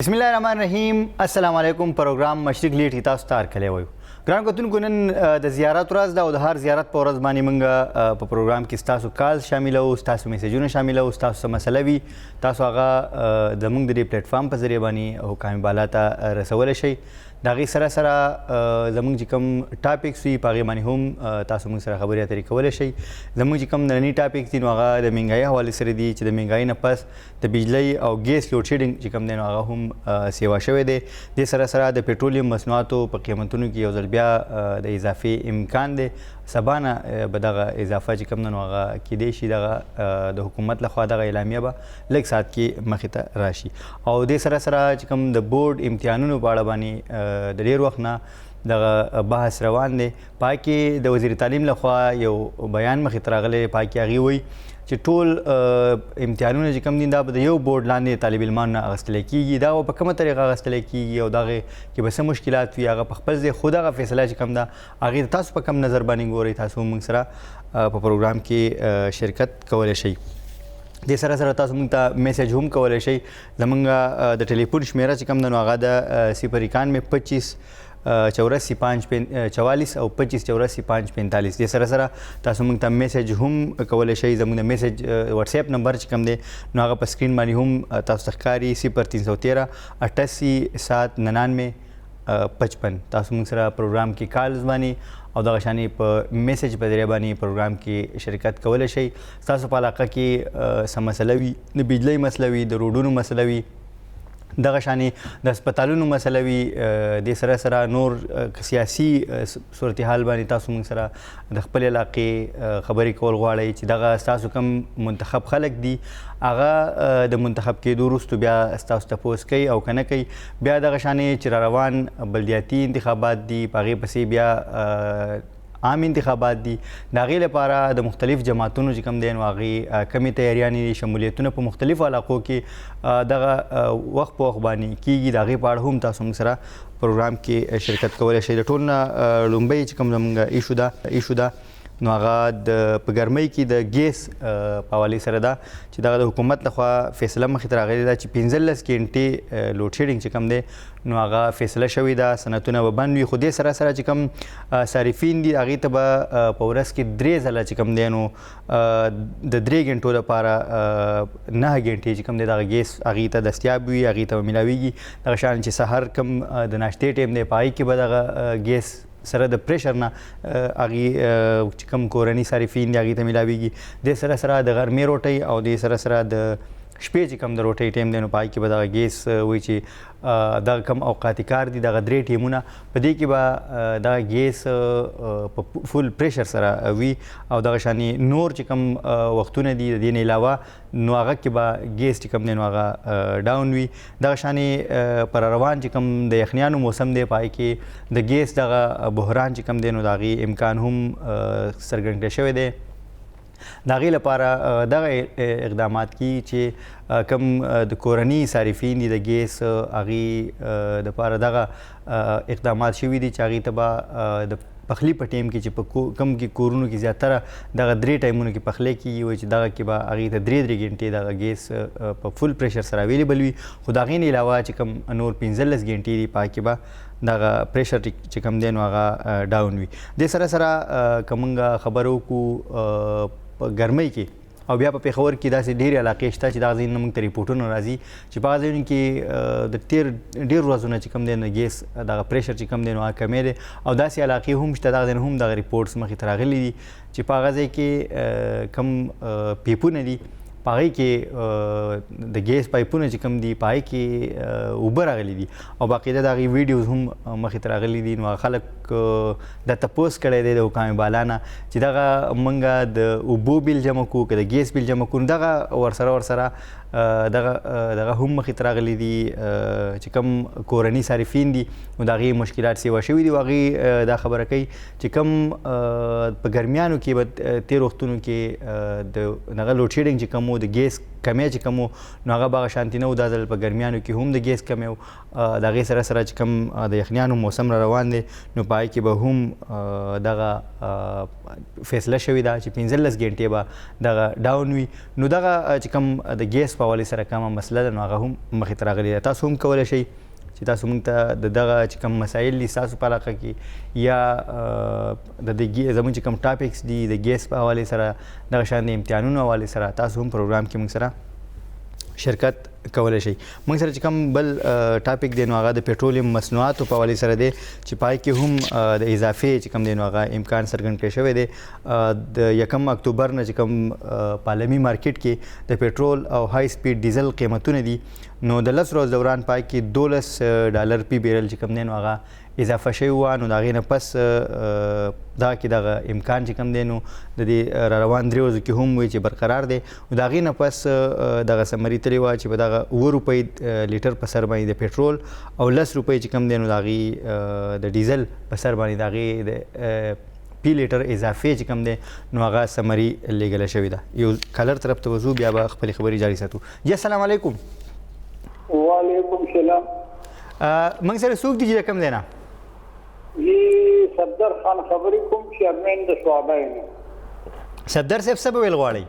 بسم الله الرحمن الرحیم. السلام علیکم. پروګرام مشرق لیډ کې تاسو ته هرکلی وایو. ګران کتونکو، نن د زیارت ورځ ده او د هر زیارت په ورځ باندې موږ په پروګرام کې ستاسو کال شاملو، ستاسو میسجونه شاملو. ستاسو څه مسله وي، تاسو هغه د موږ د دې پلیټ فارم په ذریعه باندې حکام بالا ته رسولی شئ. د هغې سره سره زموږ چې کوم topics وي، په هغې باندې هم تاسو موږ سره خبرې اترې کولی شئ. زموږ چې کوم ننني topics دي، نو هغه د مهنګایۍ حوالې سره دي چې د مهنګایۍ نه پس د بجلۍ او ګیس load shedding چې کوم دی، نو هغه هم سیوا شوی دی. دې سره سره د پټرولیم مصنوعاتو په قیمتونو کې یو ځل بیا د اضافې امکان دی. سبا نه به دغه اضافه چې کوم ده، نو هغه کیدای شي. دغه د حکومت لخوا دغه اعلامیه به لږ ساعت کې مخې ته راشي. او دې سره سره چې کوم د بورډ امتحانونو په اړه باندې د ډیر وخت نه دغه بحث روان دی، پای کې د وزیر تعلیم لخوا یو بیان مخې ته راغلی. پای کې هغې وایي چې ټول امتحانونه چې کوم دي، دا به د یو بورډ لاندې طالب علمانو نه اخیستل کېږي. دا په کومه طریقه اخیستل کېږي او دغه کې به څه مشکلات وي، هغه په خپل ځای، خو دغه فیصله چې کوم ده، هغې تاسو په کوم نظر باندې ګورئ؟ تاسو موږ سره په پروګرام کې شرکت کولی شئ. دې سره سره تاسو موږ ته میسج هم کولی شئ. زمونږ د ټلیفون شمیره چې کوم ده، نو هغه د 091 25 84 5 44 او 25 84 5 45. دې سره سره تاسو موږ ته میسج هم کولی شئ. زموږ د میسج واتس اپ نمبر چې کوم دی، نو هغه په سکرین باندې هم تاسو ته ښکاري، 0313 88 7 99 55. تاسو موږ سره پروګرام کې calls باندې او دغه شانې په میسج په ذریعه باندې پروګرام کې شرکت کولی شئ. تاسو په علاقه کې څه مسله وي، د بجلۍ مسله وي، د روډونو مسله وي، دغه شانې د هسپتالونو مسله وي، د سره سره نور سیاسي صورتحال باندې تاسو موږ سره د خپل علاقې خبرې کول غواړئ چې دغه ستاسو کوم منتخب خلک دي، هغه د منتخب کېدو وروسته بیا ستاسو تپوس کوي او که نه کوي. بیا دغه شانې چې را روان بلدیاتي انتخابات دي، په هغې پسې بیا عام انتخابات دي، د هغې لپاره د مختلف جماعتونو چې کوم دی، نو هغې کمې تیاریانې دي، شمولیتونه په مختلفو علاقو کې دغه وخت په وخت باندې کیږي، د هغې په اړه هم تاسو موږ سره پروګرام کې شرکت کولی شئ. د ټولو نه لومړی چې کوم زموږ issue ده، نو هغه د په ګرمۍ کې د ګیس په حوالې سره ده چې دغه د حکومت لخوا فیصله مخې ته راغلې ده چې 15 ګنټې load shedding چې کوم دی، نو هغه فیصله شوې ده. صنعتونه به بند وي، خو دې سره سره چې کوم صارفین دي، هغې ته به په ورځ کې درې ځله چې کوم دی، نو د 3 ګنټو لپاره 9 ګنټې چې کوم دی، دغه ګیس هغې ته دستیاب وي، هغې ته به میلاویږي. دغه شان چې سحر کوم د ناشتې ټایم دی، په هغې کې به دغه ګیس سره د pressure نه هغې چې کوم کورني صارفین دي، هغې ته میلاویږي. دې سره سره د غرمې روټۍ او دې سره سره د شپې چې کوم د روټۍ ټایم دی، نو په هغې کې به دغه ګیس وایي چې دغه کوم اوقات کار دي، دغه درې ټیمونه، په دې کې به دغه ګیس په full pressure سره وي. او دغه شانې نور چې کوم وختونه دي د دې نه علاوه، نو هغه کې به ګیس چې کوم دی، نو هغه down وي. دغه شانې پر روان چې کوم د یخنیانو موسم دی، په هغې کې د ګیس دغه بحران چې کوم دی، نو د هغې امکان هم څرګند کړی شوی دی. د هغې لپاره دغه اقدامات کیږي چې کوم د کورني صارفین دي د ګیس، هغې دپاره دغه اقدامات شوي دي چې هغې ته به د پخلی په ټیم کې چې په کوم کې کورونو کې زیاتره دغه درې ټایمونو کې پخلی کیږي، وایي چې دغه کې به هغې ته درې درې ګنټې دغه ګیس په full pressure سره available وي، خو د هغې نه علاوه چې کوم نور 15 ګنټې دي، په هغې کې به دغه pressure چې کوم دی، نو هغه down وي. دې سره سره که مونږ خبره وکړو په ګرمۍ کې او بیا په پېښور کې داسې ډېرې علاقې شته چې دغه ځایونه موږ ته رپورټونه راځي چې په هغه ځایونو کې د تېر ډېر ورځو نه چې کوم دی، نو ګیس دغه pressure چې کوم دی، نو هغه کمی دی. او داسې علاقې هم شته، دغه ځایونه هم دغه reports مخې ته راغلي دي چې په هغه ځای کې کوم پیپونه دي، په هغې کې د ګیس پایپونه چې کوم دي، په هغې کې اوبه راغلي دي او باقاعده د هغې videos هم مخې ته راغلي دي. نو هغه خلک دا تپوس کړی دی د حکام بالا نه چې دغه مونږ د اوبو bill جمع کوو که د ګیس bill جمع کوو؟ دغه ورسره دغه دغه هم مخې ته راغلي دي چې کوم کورني صارفین دي، نو د هغې مشکلات سیوا شوي دي. او هغې دا خبره کوي چې کوم په ګرمیانو کې به تېر وختونو کې د دغه load shedding چې کوم و د ګیس کمی چې کوم نو هغه به شانتي نه و. دا ځل په ګرمیانو کې هم د ګیس کمی و، د هغې سره سره چې کوم د یخنیانو موسم را روان دی نو په هغې کې به هم دغه فیصله شوې ده چې 15 ګنټې به دغه ډاون وي. نو دغه چې کوم د ګیس په حوالې سره کومه مسله ده نو هغه هم مخې ته راغلې ده. تاسو هم کولی شئ چې تاسو موږ ته د دغه چې کوم مسایل دي ستاسو په علاقه کې یا د دې زموږ چې کوم ټاپکس دي د ګیس په حوالې سره دغه شان د امتحانونو حوالې سره تاسو هم پروګرام کې موږ سره شرکت کولی شئ. موږ سره چې کوم بل ټاپک دی نو هغه د پټرولیم مصنوعاتو په حوالې سره دی چې په هغې کې هم د اضافې چې کوم دی نو هغه امکان څرګند کړی شوی دی. د 1 اکتوبر نه چې کوم په عالمي مارکیټ کې د پټرول او های سپیډ ډیزل قیمتونه دي نو د 10 ورځو دوران په هغې کې 12 ډالر پی بیرل چې کوم دی نو هغه اضافه شوی وه. نو د هغې نه پس دا کې دغه امکان چې کوم دی نو د دې را روان 3 ورځو کې هم وی چې برقرار دی. نو د هغې نه پس دغه سمري تلې وه چې په دغه 7 روپۍ لیټر په سر باندې د پټرول او 10 روپۍ چې کوم دی نو د هغې د ډیزل په سر باندې د هغې د پی لیټر اضافې چې کوم دی نو هغه سمري لېږله شوې ده. یو کلر طرف ته وځو بیا به خپلې خبرې جاري ساتو. جی السلام علیکم. وعلیکم السلام. موږ سره څوک دي چې کوم دی نه؟ جی صفدر خان خبرې کوم، چیرمن د صوابۍ نه. صفدر صاحب څه به ویل غواړئ؟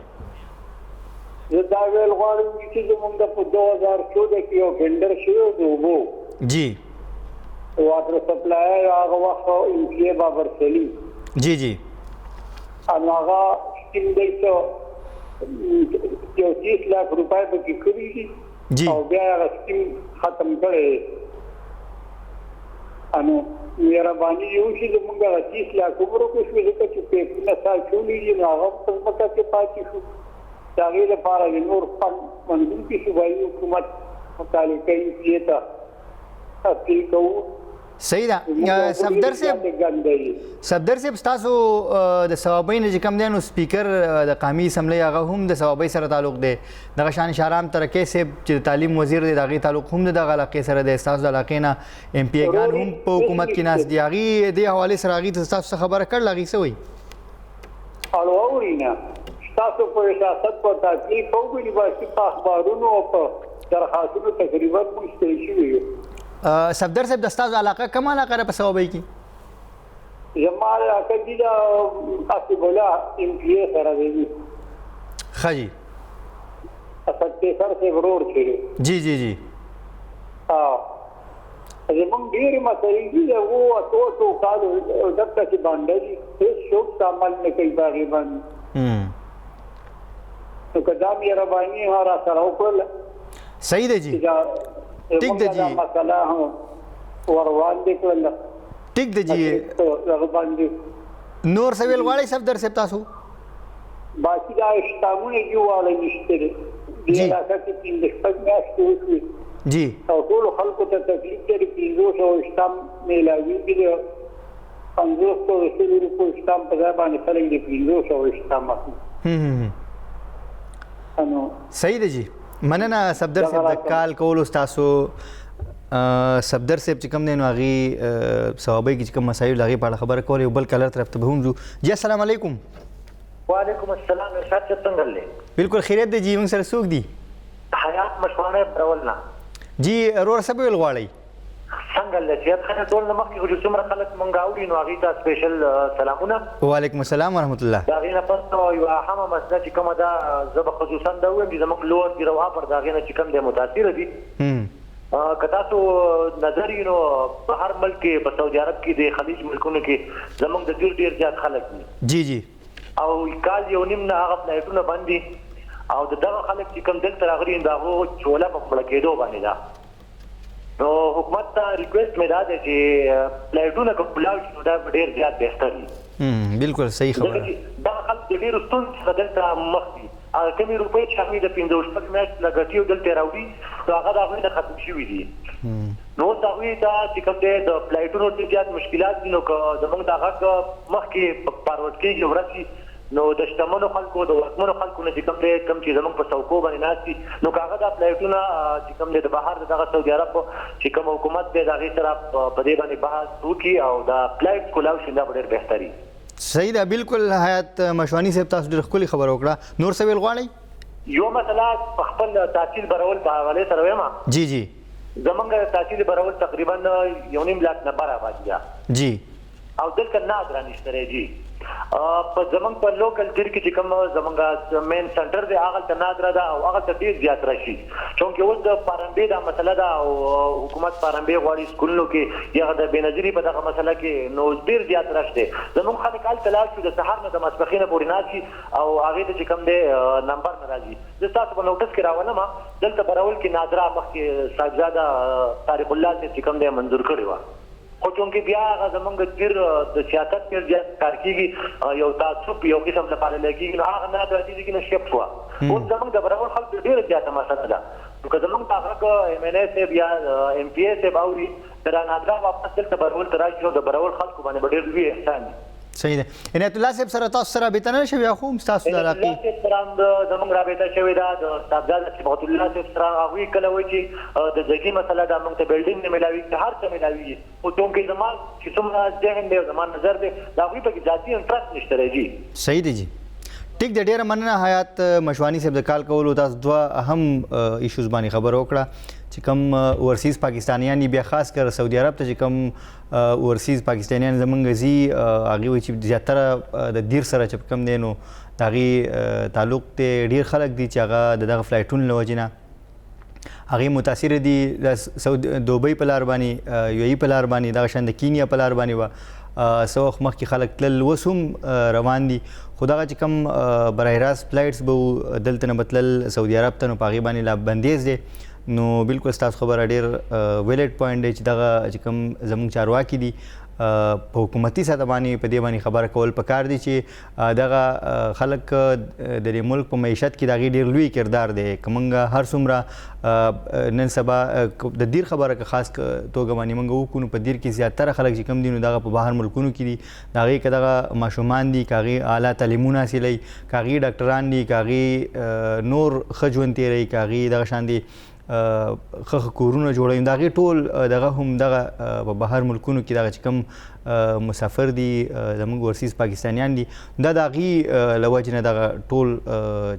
زه دا ویل غواړم چې زموږ د په 2014 کې یو ټینډر شوی د اوبو، جی واټر سپلای، هغه وخت ایم پي ای بابر سلیم، جی جی، نو هغه سکیم دی څه یو 30 لاک روپۍ پکې کړي دي او بیا هغه سکیم ختم کړی. نو مهرباني یې وشي زموږ هغه 30 لاک هم ورکړو شو، ځکه چې پیپونه سا چولي دي نو هغه هم په ځمکه کې پاتې شو. د هغې لپاره د نور فنډ منظور کړي، صوبایي حکومت متعلقه ایم پي ای ته اپیل کوو. صحیح ده. صفدر صاحب، صفدر صاحب ستاسو د صوابۍ نه چې کوم دی نو سپیکر د قامي اسمبلۍ هغه هم د صوابۍ سره تعلق دی. دغه شان شهرام ترکی صاحب چې د تعلیم وزیر دی د هغې تعلق هم د دغه علاقې سره دی. ستاسو د علاقې نه ایم پي ګان هم په حکومت کې ناست دي. هغې دې حوالې سره هغې ته ستاسو څه خبره کړله؟ هغې څه وایي؟ اړو اوري نه ستاسو په سیاست په تکلیف وګوري، باسي په اخبارونو او په درخواستونو تقریبا موږ ستړي شوي یو. صفدر صاحب د ستاسو علاقه کومه علاقه ده په صوابۍ کې؟ زما علاقه جي د آصف الله ایم پي ای سره دی. ښه جي. اسد قیصر صاحب ورور چې دی. جی جی جی. زموږ ډېرې مسلې دي، د اوو اتو اتو کالو دلته چې بنده دي هېڅ څوک عمل نه کوي په هغې باندې. نو که دا مهرباني هم را سره وکړله. صحیح ده جی، ټیک ده جی. مسله هم ور وړاندې کړله. ټیک ده جی. هغه باندې نور څه ویل غواړئ صفدر صاحب تاسو؟ باقي دا اشتامونه دي واړه نشته دی. دې علاقه کې 5 شپږ میاشتې وشوې جی، او ټولو خلکو ته تکلیف دی. 500 اشتام میلاویږي، د 500 100 روپو اشتام په ځای باندې خلک د 500 اشتام اخلي. صحیح ده جی. مننه صفدر صاحب د کال کولو. ستاسو صفدر صاحب چې کوم دی نو هغې صوابۍ کې چې کوم مسایل د هغې په اړه خبره کوله. یو بل کلر طرف ته به هم ځو. جی السلام علیکم. وعلیکم السلام. ارشاد صاحب څنګه دی؟ بالکل خیریت دی جی. موږ سره څوک دي؟ حیات مشوانه برول نه. جی ورور څه به ویل غواړئ؟ څنګه له صحت ښه ټول نه مخکې خو چې څومره خلک مونږ اوري نو هغې ته سپیشل سلامونه. وعلیکم السلام ورحمت الله. د هغې نه پس یوه اهمه مسله چې کومه ده، زه به خصوصا دا ووایم چې زموږ لوور دیر او اپر د هغې نه چې کوم دی متاثره دي. که تاسو نظر یې نو په هر ملک کې، په سعودي عرب کې، د خلیج ملکونو کې زموږ د دیر ډېر زیات خلک دي. جی جی. او کال یو نیم نه هغه فلایټونه بند دي، او د دغه خلک چې کوم دلته راغلي د هغو چوله په مړه کېدو باندې ده. نو حکومت ته ریکویسټ مې دا دی چې فلایټونه که کولاو شي نو دا به ډېر زیات بهتر وي. بالکل صحیح خبره. ځکه چې دغه خلک د ډېرو ستونزو څخه دلته مخ دي. هغه کمې روپۍ چې هغوی د 5 شپږ میاشتې له ګټي او دلته یې راوړي نو هغه د هغوی نه ختم شوي دي. نو اوس هغوی ته چې کوم دی د فلایټونو ډېر زیات مشکلات دي. نو که زموږ دا غږ مخکې فارورډ کېږي او رسي نو د شتمنو خلکو، د واکمنو خلکو نه چې کوم دی، کوم چې زموږ په څوکو باندې ناست دي، نو که هغه دا فلایټونه چې کوم دی د بهر د دغه سعودي عرب چې کوم حکومت دی د هغې سره په دې باندې بحث وکړي او دا فلایټ کولاو شي، دا به ډېر بهتر وي. صحیح ده بالکل. حیات مشوانی صاحب تاسو ډېر ښکلې خبره وکړه. نور څه ویل غواړئ؟ یو مسله په خپل تحصیل برول په حواله سره وایم. جی جی. زمونږ تحصیل برول تقریبا 1.5 لاک نه بر آبادي ده. جی. او دلته نادره نشته جی. په زمونږ په لوکل دیر کې چې کوم زمونږ مین سنټر دی هغلته نادره ده او هغلته ډېر زیات راشي، چونکې اوس د پارمبې دا مسله ده او حکومت پارمبې غواړي سکولونو کې یا د بېنظیري په دغه مسله کې، نو ډېر زیات رش دی. زمونږ خلک هلته لاړ شو د سهار نه د ماسپښینه پورې ناست شي او هغې ته چې کوم دی نمبر نه راځي. زه ستاسو په نوټس کې راولم، دلته برول کې نادره مخکې صاحبزاده طارق الله صاحب چې کوم دی منظور کړې وه، خو چونکې بیا هغه زمونږ دیر د سیاست ډېر زیات کار کېږي، یو تعصب یو قسم لپاره لګېږي، نو هغه نه د دې نه شفټ شوه. اوس زمونږ د برول خلکو ډېره زیاته مسله ده. نو که زمونږ دا غږ ایم این ای صاحب یا ایم پي ای صاحب اوري، د نادرا واپس دلته برول ته راشي، نو د برول خلکو باندې به ډېر لوی احسان وي. صحیح ده. عنایت الله صاحب سره تاسو سره رابطه نه شوې؟ خو هم ستاسو د علاقې عنایت الله صاحب سره هم زمونږ رابطه شوې ده، د صاحبزاده صبغت الله صاحب سره. هغوی کله وایي چې د ځګي مسله ده، موږ ته بلډینګ نه میلاویږي، هر څه میلاویږي، خو چونکې زما چې څومره ذهن دی او زما نظر دی، د هغوی پکې ذاتي انټرسټ نشته دی جی. صحیح دی جی، ټیک دی. ډېره مننه حیات مشواني صاحب د کال کولو. تاسو دوه اهم ایشوز باندې خبره وکړه چې کوم اورسیز پاکستانیان یې، بیا خاص کر سعودي عرب ته چې کوم اورسیز پاکستانیان زمونږ ځي، هغې وایي چې زیاتره د دیر سره چې کوم دی نو د هغې تعلق دی. ډېر خلک دي چې هغه د دغه فلایټونو له وجې نه هغې متاثر دي. د دوبۍ په لار باندې، یو ای په لار باندې، دغه شان د کینیا په لار باندې وه څه وخت مخکې خلک تلل، اوس هم روان دي. خو دغه چې کوم براه راست فلایټس به وو دلته نه به تلل سعودي عرب ته، نو په هغې باندې لا بندیز دی. نو بالکل ستاسو خبره ډېر ویلډ پوینټ دی چې دغه چې کوم زموږ چارواکي دي په حکومتي سطح باندې په دې باندې خبره کول پکار دي چې دغه خلک د دې ملک په معیشت کې د هغې ډېر لوی کردار دی. که موږ هر څومره نن سبا د دیر خبره که خاص توګه باندې موږ وکړو، نو په دیر کې زیاتره خلک چې کوم دي نو دغه په بهر ملکونو کې دي. د هغې که دغه ماشومان دي، که هغې اعلی تعلیمونه حاصلوي، که هغې ډاکټران دي، که هغې نور ښه ژوند تېروي، که هغې دغه شان دي ښه ښه کورونه جوړوي، د هغې ټول دغه هم دغه په بهر ملکونو کې دغه چې کوم مسافر دي، زموږ اورسیز پاکستانیان دي، دا د هغې له وجې نه دغه ټول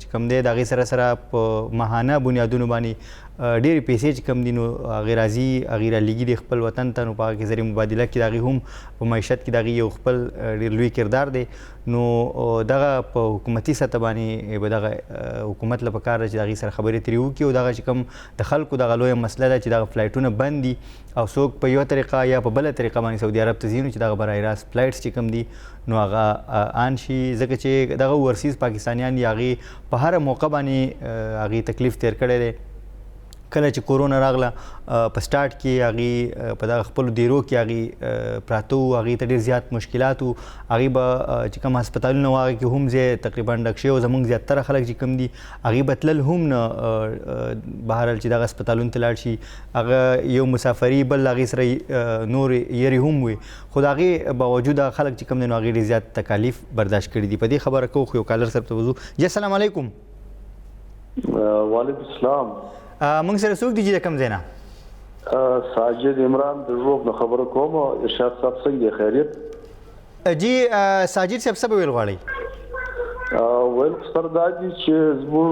چې کوم دی د هغې سره سره په ماهانه بنیادونو باندې ډېرې پیسې چې کوم دي نو هغې راځي، هغې رالیږي دي خپل وطن ته. نو په هغه کې زرې مبادله کې د هغې هم په معیشت کې د هغې یو خپل ډېر لوی کردار دی. نو دغه په حکومتي سطح باندې به دغه حکومت له پکار ده چې د هغې سره خبرې ترې وکړي. او دغه چې کوم د خلکو دغه لویه مسله ده چې دغه فلایټونه بند دي او څوک په یوه طریقه یا په بله طریقه باندې سعودي عرب ته ځي، نو چې دغه براه راست فلایټس چې کوم دي نو هغه آن شي. ځکه چې دغه اورسیز پاکستانیان دي هغې په هره موقع باندې هغې تکلیف تېر کړی دی. کله چې کورونا راغله په سټارټ کې هغې په دغه خپلو دیرو کې هغې پراته وو، هغې ته ډېر زیات مشکلات وو. هغې به چې کوم هسپتالونه وو هغې کې هم ځای تقریبا ډک شوی او زموږ زیاتره خلک چې کوم دي هغې به تلل هم نه بهرحال چې دغه هسپتالونو ته لاړ شي، هغه یو مسافري بل هغې سره نور یرې هم وي. خو د هغې باوجود هغه خلک چې کوم دی نو هغې ډېر زیات تکالیف برداشت کړي دي. په دې خبره کوو خو یو کالر صاحب ته وځو. جی السلام علیکم. وعلیکم السلام. موږ سره څوک دي چې د کوم ځای نه؟ ساجد عمران د ژوب نه خبره کوم. ارشاد صاحب څنګه یې، خیریت؟ جی ساجد صاحب څه به ویل غواړئ؟ ویل خو سر دا دي چې زموږ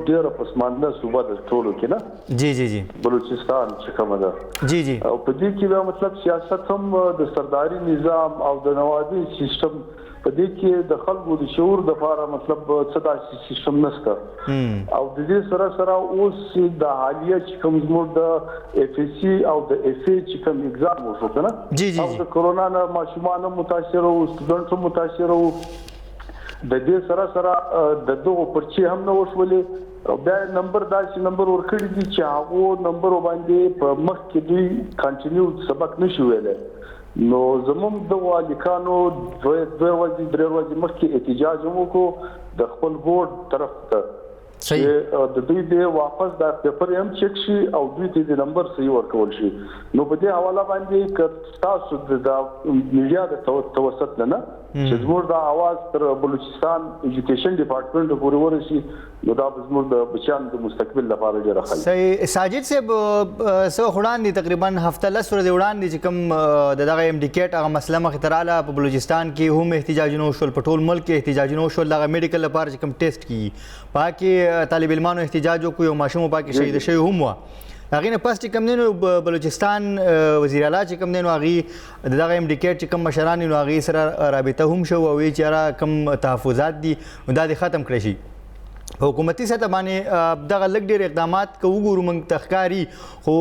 ډېره پسمانده صوبه ده ټولو کې نه؟ جی جی جی. بلوچستان چې کومه ده. جی جی. او په دې کې بیا مطلب سیاست هم د سرداري نظام او د نوابي سیستم په دې کې د خلکو د شعور دپاره مطلب څه داسې سیستم نشته. او د دې سره سره اوس د حالیه چې کوم زموږ د اف ای سي او د اف ای چې کوم اګزام وشو که نه، جی جی او جی. د کرونا نه ماشومان هم متاثره وو، سټوډنټ هم متاثره وو. د دې سره سره د دغو پرچې هم نه وشولې. او بیا نمبر داسې نمبر ورکړي دي چې هغو نمبرو باندې په مخ کې دوی کنټینیو سبق نشي ویلی. نو زموږ دغو هلکانو دوه ورځې درې ورځې مخکې احتجاج هم وکړو د خپل بورډ طرف ته چې د دوی دې واپس دا پیپر هم چک شي او دوی ته دې نمبر صحیح ورکول شي. نو په دې حواله باندې که تاسو د میډیا د توسط نه نه چې زموږ دا اواز تر بلوچستان ایجوکیشن ډپارټمنټ پورې ورسي، نو دا به زموږ د بچیانو د مستقبل لپاره ډېره ښه وي. صحیح ساجد صاحب، څه وخت وړاندې، تقریبا هفته 10 ورځې وړاندې چې کوم د دغه ایم ډي کیټ هغه مسله مخې ته راله، په بلوچستان کې هم احتجاجونه وشول، په ټول ملک کې احتجاجونه وشول. دغه میډیکل لپاره چې کوم ټیسټ کیږي، په هغه کې طالب علمانو احتجاج وکړو، یو ماشوم پکې شهید شوی هم وه. هغې نه پس چې کوم دی نو بلوچستان وزیر اعلی چې کوم دی نو هغې د دغه ایم ډي کیټ چې کوم مشران دي نو هغې سره رابطه هم شو او وایي چې یاره کوم تحفظات دي نو دا دې ختم کړی شي. په حکومتي سطح باندې دغه لږ ډېر اقدامات که وګورو موږ ته ښکاري، خو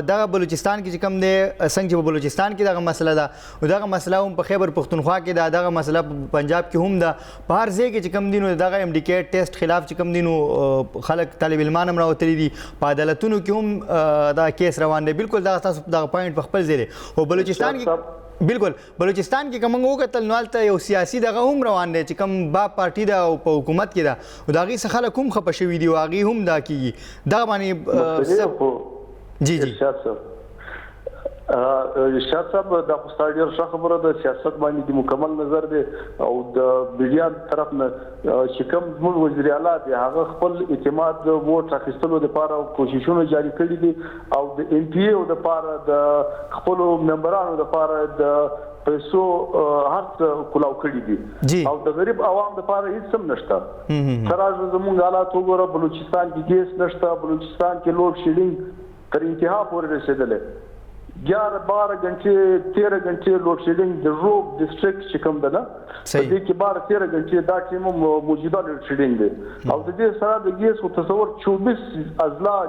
دغه بلوچستان کې چې کوم دی، څنګه چې په بلوچستان کې دغه مسله ده، نو دغه مسله هم په خیبر پښتونخوا کې ده، دغه مسله په پنجاب کې هم ده. په هر ځای کې چې کوم دی نو دغه ایم ډي کیټ ټیسټ خلاف چې کوم دی نو خلک طالب علمان هم راوتلي دي، په عدالتونو کې هم دا کیس روان دی. بالکل دغه تاسو دغه پوینټ په خپل ځای دی، خو بلوچستان کې بالکل بلوچستان کې که موږ وکتل نو هلته یو سیاسي دغه هم روان دی چې کوم باب پارټي ده او په حکومت کې ده، نو د هغې څخه خلک هم خفه شوي دي او هغې هم دا کېږي دغه باندې. جی جی ارشاد صاحب، ارشاد صاحب، دا خو ستا ډېره ښه خبره ده، سیاست باندې دې مکمل نظر دی. او د میډیا طرف نه چې کوم زموږ وزیر اعلی دی، هغه خپل اعتماد ووټ اخیستلو دپاره کوششونه جاري کړي دي، او د ایم پي او دپاره، د خپلو ممبرانو دپاره د پیسو هر څه کلاو کړي دي، او د غریب عوام دپاره هیڅ هم نشته. ته راشه زموږ حالات وګوره، بلوچستان کې ګیس نشته، بلوچستان کې لوډ شیډینګ تر انتها پورې رسېدلی، 11 12 غنټې، 13 غنټې لوډ شیډینګ. د ژوب ډیسټریکټ چې کوم ده نه، په دې کې 12 13 غنټې دا ټیم موجوده لوډ شیډینګ دی. او د دې سره د ګیس خو تصور، 24 اضلاع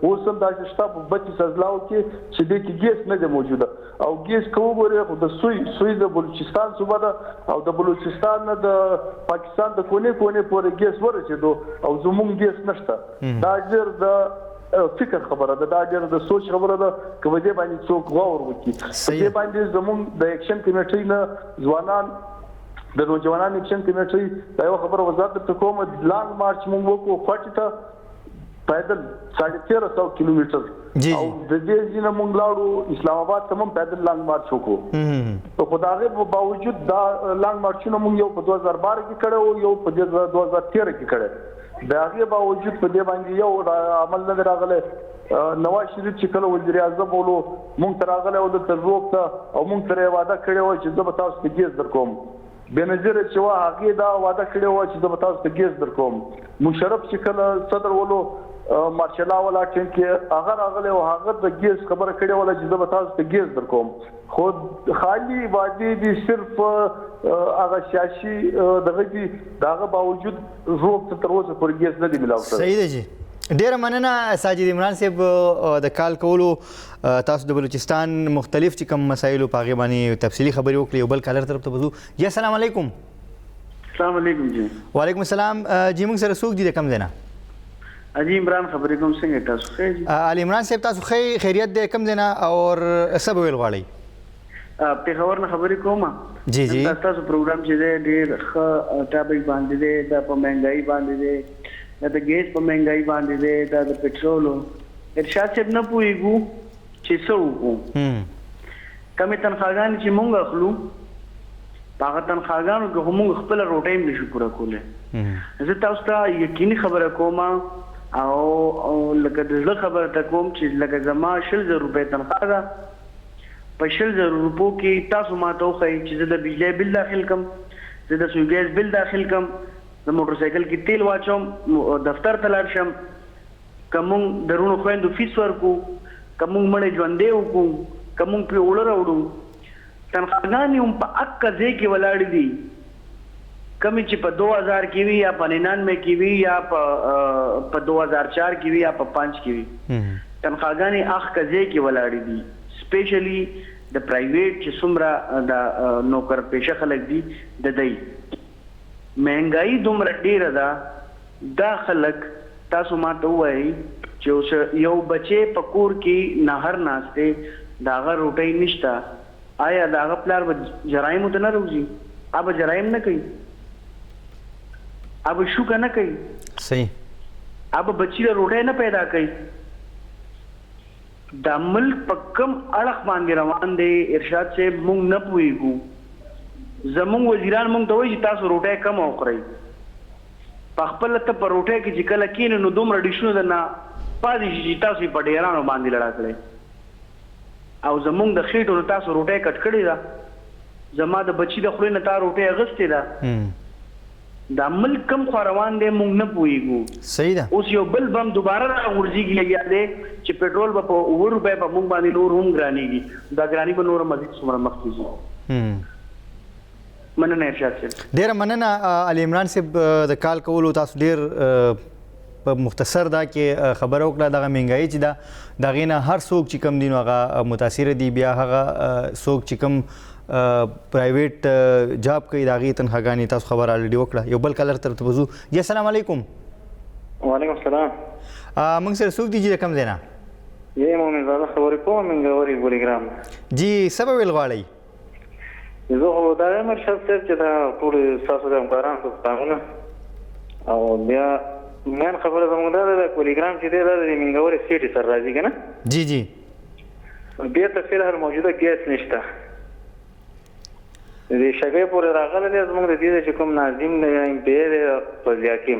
اوس هم داسې شته په 32 اضلاعو کې چې دې کې ګیس نه دی موجوده. او ګیس که وګورې خو د سوی سوی د بلوچستان صوبه ده، او د بلوچستان نه د پاکستان د کونې کونې پورې ګیس ورسېدو، او زمونږ ګیس نشته. دا ډېر د فکر خبره ده، دا ډېره د سوچ خبره ده که په دې باندې څوک غور وکړي. په دې باندې زمونږ د اکشن کمیټۍ نه ځوانان، د نوجوانان اکشن کمیټۍ، دا یوه خبره وضاحت درته کوم، لانګ مارچ مونږ وکړو کوټې ته پیدل 1350 کیلومتر، او د دې ځای نه مونږ لاړو اسلام آباد ته هم پیدل لانګ مارچ وکړو. خو د هغې په باوجود دا لانګ مارچونه مونږ یو په 2012 کې کړی و، یو په 2013 کې کړی، د هغې باوجود په دې باندې یو عمل نه دی راغلی. نواز شریف چې کله وزیر اعظم ولو، مونږ ته راغلی و دلته ژوب ته، او مونږ سره یې وعده کړې وه چې زه به تاسو ته ګیس درکوم. بېنظیره چې وه، هغې دا وعده کړې وه چې زه به تاسو ته ګیس درکوم. مشرف چې کله صدر ولو، مارشلا والا ټیم کې هغه راغلی او هغه د ګیس خبره کړې وله چې زه به تاسو ته ګیس درکوم، خو خالي وعدې دي، صرف هغه سیاسي دغه دي. د هغه باوجود ژوب ته تر اوسه پورې ګیس نه دی ملاو شوی. صحیح دی جی، ډیره مننه ساجد عمران صاحب د کال کولو. تاسو د بلوچستان مختلف چې کوم مسایلو په هغې باندې تفصیلي خبرې وکړې. یو بل کالر طرف ته به ځو. جی السلام علیکم. السلام علیکم جی. وعلیکم السلام جی، موږ سره څوک دي، د کوم ځای نه؟ علي عمران خبرې کوم، څنګه تاسو ښه جی؟ علي عمران صاحب تاسو ښه، خیریت دی، کوم ځای نه او څه به ویل غواړئ؟ پېښور نه خبرې کوم. جی جی. تاسو پروګرام چې دی ډېر ښه ټاپک باندې دی، دا په مهنګایي باندې دی، دا د ګیس په مهنګایي باندې دی، دا د پټرولو. ارشاد صاحب نه پوهېږو چې څه وکړو. کمې تنخواګانې چې مونږ اخلو، په هغه تنخواګانو کې خو مونږ خپله روټۍ هم نشو پوره کولی. زه تاسو ته یقیني خبره کوم او لکه د زړه خبره ته کوم چې لکه زما 20,000 روپۍ تنخوا ده، په 20,000 روپو کې تاسو ما ته وښایئ چې زه د بجلی بل داخل کم، زه د سوی ګیس بل داخل کم، د موټر سایکل کې تیل واچوم، دفتر ته لاړ شم، که مونږ د وروڼو خویندو فیس ورکو، که مونږ مړی ژوندی وکړو، که مونږ پرې اوړه راوړو. تنخواګانې هم په اکه ځای کې ولاړې دي کمې چې په 2000 کې وي یا په 99 کې وي یا په 2004 کې وي یا په 5 کې وي، تنخواګانې اخ ځای کې ولاړې دي. سپیشلی د پرایویټ چې څومره د نوکر پیشه خلک دي، د دی مهنګایي دومره ډیره ده. دا خلک تاسو ما ته ووایئ چې اوس یو بچی په کور کې نهر ناست دی، د هغه روټۍ نشته، آیا د هغه پلار به جرایمو ته نه راوځي؟ هغه به جرایم نه کوي؟ هغه به شوکه نه کوي؟ صحیح. هغه به بچي له روټۍ نه پیدا کوي؟ دا ملک په کم اړخ باندې روان دی ارشاد صاحب، موږ نه پوهېږو. زمونږ وزیران مونږ ته وایي چې تاسو روټۍ کمه وخورئ. په خپله ته په روټۍ کې چې کله کینې نو دومره ډشونه درنه پاتې شي چې تاسو یې په ډیرانو باندې لړه کړئ. او زمونږ د خېټو نه تاسو روټۍ کټ کړې ده. زما د بچي د خولې نه تا روټۍ اغستې ده. دا ملک کوم خوا روان دی مونږ نه پوهیږو. صحیح ده. اوس یو بل بم دوباره راغورځیږي لګیا دی چې پټرول به په اووه روپۍ په مونږ باندې نور هم ګرانیږي. دا ګراني به نوره مزید څومره مخکې ځي. مننه ارشاد صاحب. ډیره مننه علي عمران صاحب د کال کولو. تاسو ډیر په مختصر دا کې خبره وکړه. دغه مهنګایي چې ده د هغې نه هر څوک چې کوم دي نو هغه متاثر دي. بیا هغه څوک چې کوم پرایویټ جاب کوي د هغې تنخواګانې تاسو خبره الریډي وکړه. یو بل کلر تر ته به ځو. جی السلام علیکم. وعلیکم السلام. موږ سره څوک دي جی د کوم ځای نه؟ جی مومن زاده خبرې کوم، منګوري ګولیګرام. جی څه به ویل غواړئ؟ زه خو دا وایم ارشاد صاحب چې دا ټول ستاسو د همکارانو ته سلامونه. او بیا مین خبره زموږ دا ده، دا کولیګرام چې دی دا د منګورې سیټي سره راځي که نه؟ جی جی. بیا ته فی الحال موجوده ګیس نشته. د دې شګۍ پورې راغلی دی. زموږ د دې چې کوم ناظم دی یا ایم پي ای دی فضل حکیم،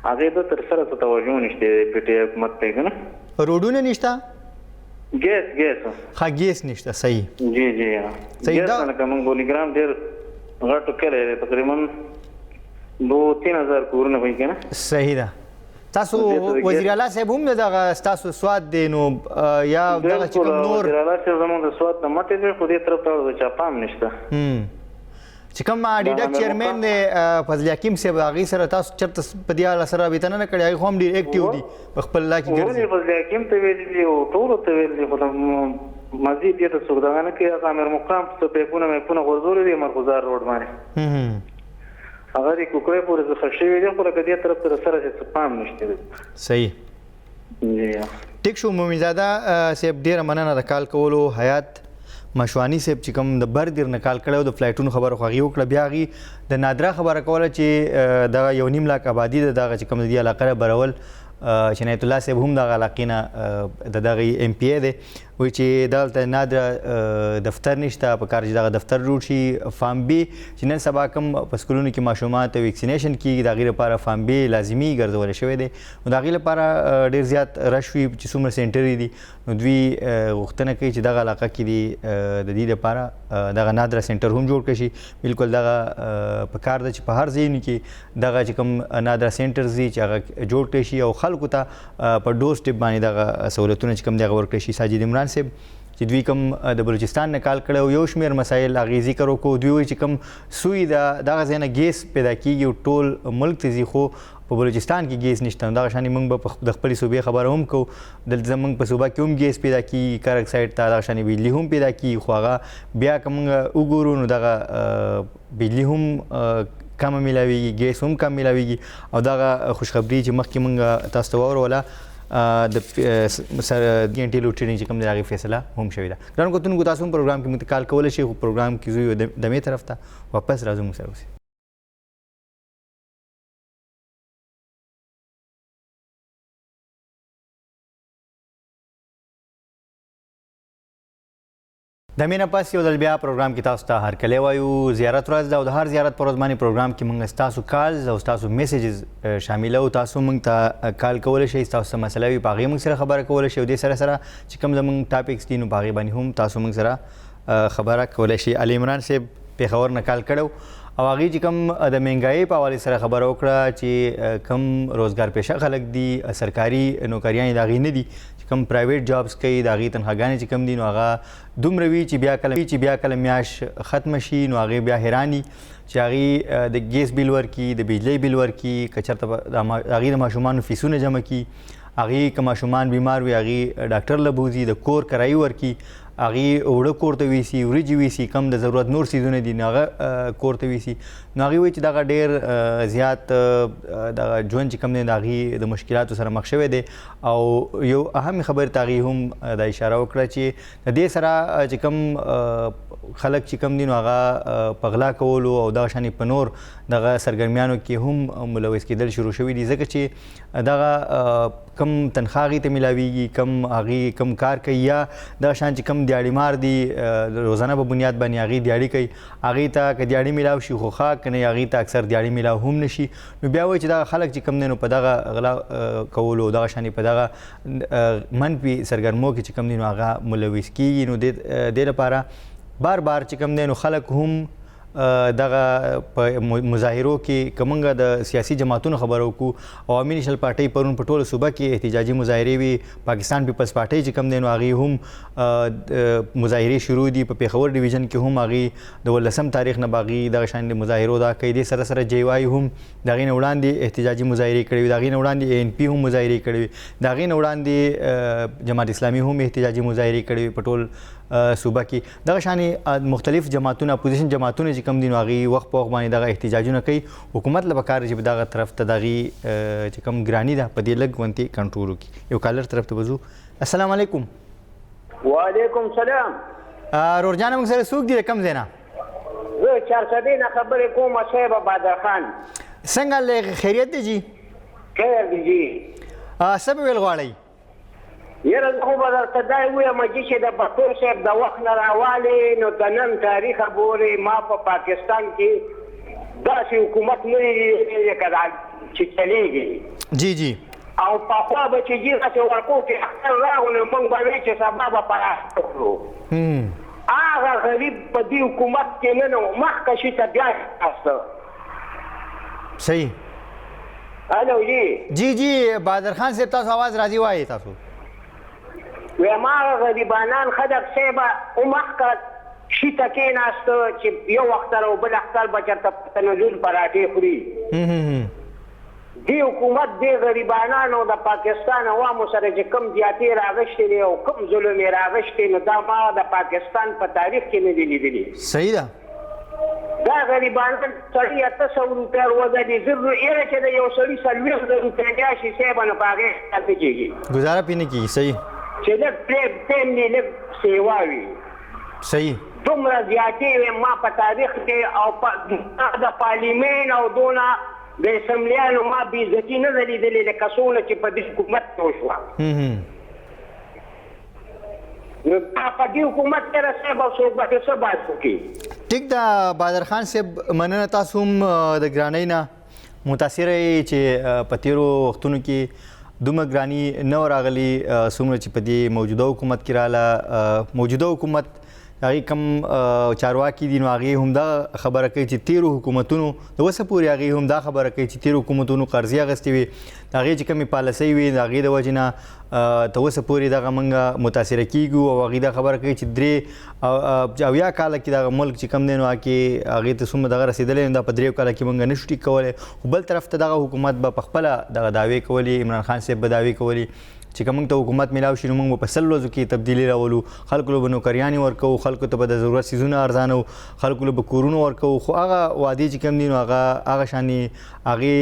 هغې ده تر سره څه توجه نشته دی پي ټي آی حکومت ته که نه؟ روډونه نشته؟ ګیس ګیس. ښه ګیس نشته. صحیح. جی جی. صحیح. ګیس لکه موږ بولیګرام ډېر غټ کلی دی، تقریبا 2-3 هزار کورونه به که نه؟ صحیح ده. تاسو وزیر اعلی صاحب هم دغه ستاسو سواد دی نو یا دغه چې کوم نور؟ وزیر اعلی صاحب زموږ د سواد نه مټې دی، خو دې طرف ته د چا پام نشته. چې کوم ډیډک چیرمن دی فضل حکیم صاحب، هغې سره تاسو چېرته په دې اړه سره رابطه نه کړې؟ هغې خو هم ډېر اکټیو دي په خپل لا کې ګرځي. ولې فضل حکیم ته ویلي دي او ټولو ته ویلي دي، خو د مزید دې ته څوک دغه نه کوي. هغه امیر مقام څه پیپونه میپونه غورځولي دي مرغوزار روډ باندې، هغه د کوکړې پورې څه ښه شوي دي، خو لکه دې طرف ته سره څه پام نشته دی. صحیح. ټیک شو مومنزاده صاحب، ډېره مننه د کال کولو. حیات مشوانی صاحب چې کوم د بر دیر نه کال کړی او د فلایټونو خبره خو هغې وکړه. بیا هغې د نادرا خبره کوله چې دغه 1.5 لاک آبادي ده، دغه چې کوم د دې علاقه ده برول، چې عنایت الله صاحب هم دغه علاقې نه د دغه ایم پي ای دی، وایي چې دلته نادرا دفتر نشته، په کار چې دغه دفتر جوړ شي. فارم بي چې نن سبا کوم په سکولونو کې ماشومان ته ویکسینیشن کېږي، د هغې لپاره فارم بي لازمي ګرځول شوی دی، نو د هغې لپاره ډېر زیات رش وي چې څومره سینټرې دي، نو دوی غوښتنه کوي چې دغه علاقه کې دي د دې لپاره دغه نادرا سینټر هم جوړ کړی شي. بالکل دغه په کار ده چې په هر ځایونو کې دغه چې کوم نادرا سینټرز دي چې هغه جوړ کړی شي او خلکو ته په ډور سټیپ باندې دغه سهولتونه چې کوم دغه ورکړی شي. ساجد عمران صاحب چې دوی کوم د بلوچستان نه کال کړی او یو شمېر مسایل هغې ذکر وکړو. دوی وایي چې کوم سوی ده دغه ځای نه ګیس پیدا کېږي او ټول ملک ته ځي، خو په بلوچستان کې ګیس نشته. نو دغه شانې موږ به د خپلې صوبې خبره هم کوو، دلته زموږ په صوبه کې هم ګیس پیدا کېږي، کرک سایډ ته دغه شانې بجلي هم پیدا کېږي، خو هغه بیا که موږ وګورو نو دغه بجلي هم کمه میلاویږي، ګیس هم کم میلاویږي. او دغه خوشخبري چې مخکې موږ تاسو ته واوروله د ګنټې لوډ شیډینګ چې کوم دی هغې فیصله هم شوې ده. ګرانو کتونکو تاسو هم پروګرام کې موږ ته کال کولی شئ، خو پروګرام کې ځو یو دمې طرف ته واپس راځو، موږ سره اوسئ. د مینه پس یو ځل بیا پروګرام کې تاسو ته هرکلی وایو. زیارت ورځ ده او د هر زیارت پر ورځ باندې پروګرام کې موږ ستاسو کالز او ستاسو میسجز شاملو. تاسو موږ ته کال کولی شئ، ستاسو څه مسله وي په هغې موږ سره خبره کولی شئ، او دې سره سره چې کوم زموږ ټاپکس دي نو په هغې باندې هم تاسو موږ سره خبره کولی شئ. علي عمران صاحب پېښور نه کال کړی او هغې چې کوم د مهنګایۍ په حوالې سره خبره وکړه چې کوم روزګار پیشه خلک دي، سرکاري نوکریانې د هغې نه دي، چې کوم پرایویټ جابز کوي د هغې تنخواګانې چې کوم دي نو هغه دومره وي چې بیا کله میاشت ختمه شي نو هغې بیا حیران چې هغې د ګیس بیل ورکړي، د بجلۍ بیل ورکړي، که چېرته د هغې د ماشومانو فیسونه جمع کړي، هغې که ماشومان بیمار وي هغې ډاکټر له بوځي، د کور کرایي ورکړي، هغې اوړه کور ته ویسي، وریجې ویسي، کم د ضرورت نور څیزونه دي نو هغه کور ته ویسي. نو هغې وایي چې دغه ډېر زیات دغه ژوند چې کوم دی د هغې د مشکلاتو سره مخ شوی دی. او یو اهم خبرې ته هغې هم دا اشاره وکړه چې د دې سره چې کوم خلک چې کوم دي نو هغه په غلا کولو او دغه شانې په نور دغه سرګرمیانو کې هم ملوث کېدل شروع شوي دي، ځکه چې دغه کم تنخوا هغې ته میلاویږي، کم هغې کم کار کوي، یا دغه شان چې کم دیاړي مار دي روزانه په بنیاد باندې هغې دیاړي کوي، هغې ته که دیاړي میلاو شي خو ښه، که نه هغې ته اکثر دیاړي میلاو هم نه شي. نو بیا وایي چې دغه خلک چې کم دی نو په دغه غلا کولو دغه شانې په دغه منفي سرګرمو کې چې کم دی نو هغه ملوث کیږي. نو دې لپاره بار بار چې کم دی نو خلک هم دغه په مظاهرو کې که موږ د سیاسي جماعتونو خبره وکړو، عوامي نېشنل پارټۍ پرون په ټوله صوبه کې احتجاجي مظاهرې وي، پاکستان پیپلز پارټۍ چې کوم دی نو هغې هم مظاهرې شروع دي، په پېښور ډویژن کې هم هغې د 18 تاریخ نه به هغې دغه شان د مظاهرو دا کوي. دې سره سره جی وای هم د هغې نه وړاندې احتجاجي مظاهرې کړې وي، د هغې نه وړاندې ای این پي هم مظاهرې کړې وي، د هغې نه وړاندې جماعت اسلامي هم احتجاجي مظاهرې کړې وي په ټول صوبه کې. دغه شانې مختلف جماعتونه اپوزیشن جماعتونه چې کوم دي نو هغې وخت په وخت باندې دغه احتجاجونه کوي. حکومت له پکار چې په دغه طرف ته د هغې چې کوم ګراني ده په دې لږ غوندې کنټرول وکړي. یو کالر طرف ته به ځو. السلام علیکم. وعلیکم سلام. رور جانه موږ سره څوک دي د کوم ځای نه؟ زه چارسدې نه خبرې کوم صاحب بادر خان. څنګه خیریت دی جي؟ خیر دی جي. څه به ویل غواړئ؟ یاره زه خو به درته دا ووایم جي چې د بټو صاحب د وخت نه راوالې نو د نن تاریخه پورې ما په پاکستان کې داسې حکومت نه دی لیدلی لکه دا چې چلېږي. جی جی. او پخوا به چې جي داسې ورکو کې اختر راغو نو موږ به ویل چې سبا به پراخ وکړو. هغه غریب په دې حکومت کې نن مخکه شي ته بیا ناسته. صحیح. الو جی. جی جی بادر خان صاحب تاسو آواز راځي وایي تاسو. وایم هغه غریبانان خلک صاحب مخکه شي ته کېناسته چې یو اختر او بل اختر به چېرته په تنزل پراټې خوري. دې حکومت دې غریبانانو د پاکستان عوامو سره چې کوم زیاتې راغشتې دی او کوم ظلم یې راغشتې نو دا ما د پاکستان په تاریخ کې نه دی لیدلي. صحیح ده. دا غریبانان سړي 800 روپۍ روزه دي، 1000 یاره چې د یو سړي 40,000 روپۍ میاشتې صاحب نو په هغې نه کېږي، ګزاره پرې نه کېږي. صحیح. چې لږ ټایم دی لږ سیوا وي. صحیح. دومره زیاتې وې ما په تاریخ کې او د پارلیمنټ او دونه د اسمبلیانو ما بېعزتي نه ده لیدلې لکه څونه چې په دې حکومت کې وشوه. نو په دې حکومت کې صاحب او څوک به څه بحث وکړي؟ ټیک ده بادر خان صاحب، مننه. تاسو هم د ګرانۍ نه متاثره یې چې په تېرو وختونو کې دومره ګراني نه وه راغلي څومره چې په دې موجوده حکومت کې راغله. موجوده حکومت هغې کوم چارواکي دي نو هغې هم دا خبره کوي چې تېرو حکومتونو د اوسه پورې هغې هم دا خبره کوي چې تېرو حکومتونو قرضې اخیستې وې، د هغې چې کومې پالیسۍ وې د هغې د وجې نه تر اوسه پورې دغه موږ متاثره کېږو. او هغې دا خبره کوي چې 73 کاله کې دغه ملک چې کوم دی نو هغې هغې ته څومره دغه رسېدلی نو دا په 3 کاله کې موږ نه شو ټیک کولی. خو بل طرف ته دغه حکومت به په خپله دغه دعوې کولې، عمران خان صاحب به دعوې کولې چې که موږ ته حکومت میلاو شي نو موږ به په 100 ورځو کې تبدیلي راولو، خلکو له به نوکریانې ورکوو، خلکو ته به د ضرورت څیزونه ارزانو، خلکو له به کورونه ورکوو. خو هغه وعدې چې کوم دي نو هغه هغه شانې هغې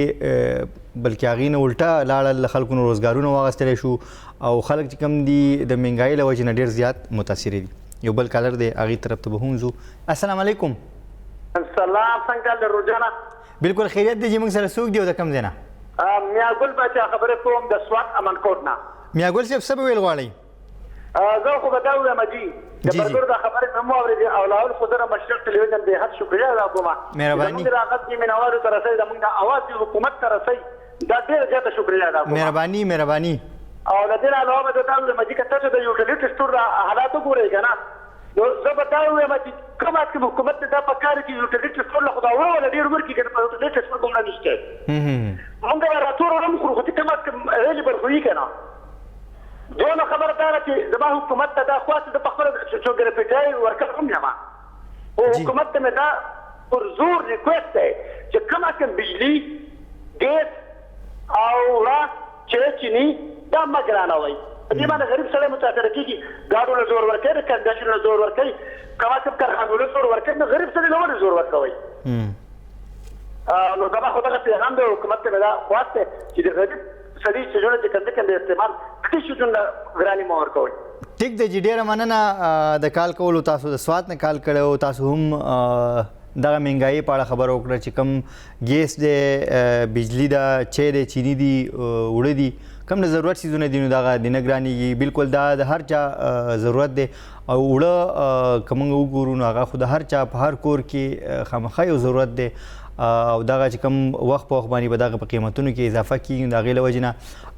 بلکې هغې نه الټه لاړل، له خلکو نه روزګارونه واخیستلی شو او خلک چې کوم دي د مهنګایۍ له وجې نه ډېر زیات متاثر دي. یو بل کالر دی هغې طرف ته به هم ځو. السلام علیکم. سلام، څنګه له روجانه؟ بالکل خیریت دی جي. موږ سره څوک دی او د کوم ځای نه؟ میا ګل باچا خبرې کوم د سوات امنکوټ نه. میا ګل صاحب څه به ویل غواړئ؟ زه خو به دا ووایم جي د برګر دا خبرې مې هم واورېدې او لاول خو زه د مشرق ټلویزیون بې حد شکریه ادا کوم. مهرباني. زموږ راغت دې مینهوالو ته رسوي، زموږ د اواز دې حکومت ته رسوي، دا ډېره زیاته شکریه ادا کوم. مهرباني مهرباني. او له دې نه علاوه به زه دا ووایم جي که تاسو د یوټیلیټي سټور حالات وګورئ که نه، نو زه به دا ووایم چې کم از کم حکومت ته دا پکار چې یوټیلیټي سټور له خو دا وروله ډېر ورکړي که نه په یوټیلیټي سټور دومره نشته. مونږ به راتور هم خورو خو چې کم از کم اویلیبل خو وي که نه. دویمه خبره دا ده چې زما حکومت ته دا خواست زه په خپله څوک د پي ټي آی ورکر هم یم، خو حکومت ته مې دا پر زور ریکویسټ دی چې کم از کم بجلي، ګیس او وړه چای چیني دا مه ګرانوئ. په دې باندې غریب سړی متاثره کېږي. ګاډو له زور ورکوي، د کنډکشن له زور ورکوي، کم از کم کارخانو له زور ورکوي، نو غریب سړي له ولې زور ورکوئ؟ نو زما خو دغه پیغام دی حکومت ته مې دا خواست دی چې د غریب سړي څیزونه چې کوم دي کوم استعمال دې څیزونه ګراني مه ورکوئ. ټیک دی جی، ډیره مننه د کال کولو. تاسو د سوات نه کال کړی او تاسو هم دغه مهنګایۍ په اړه خبره وکړه چې کوم ګیس دی، بجلی ده، چای دی، چیني دي، اوړه دي، کوم د ضرورت څیزونه دي، نو دغه د نه ګرانېږي. بالکل دا د هر چا ضرورت دی. او اوړه که موږ وګورو نو هغه خو د هر چا په هر کور کې خامخا یو ضرورت دی، او دغه چې کوم وخت په وخت باندې به دغه په قیمتونو کې اضافه کېږي، نو د هغې له وجې نه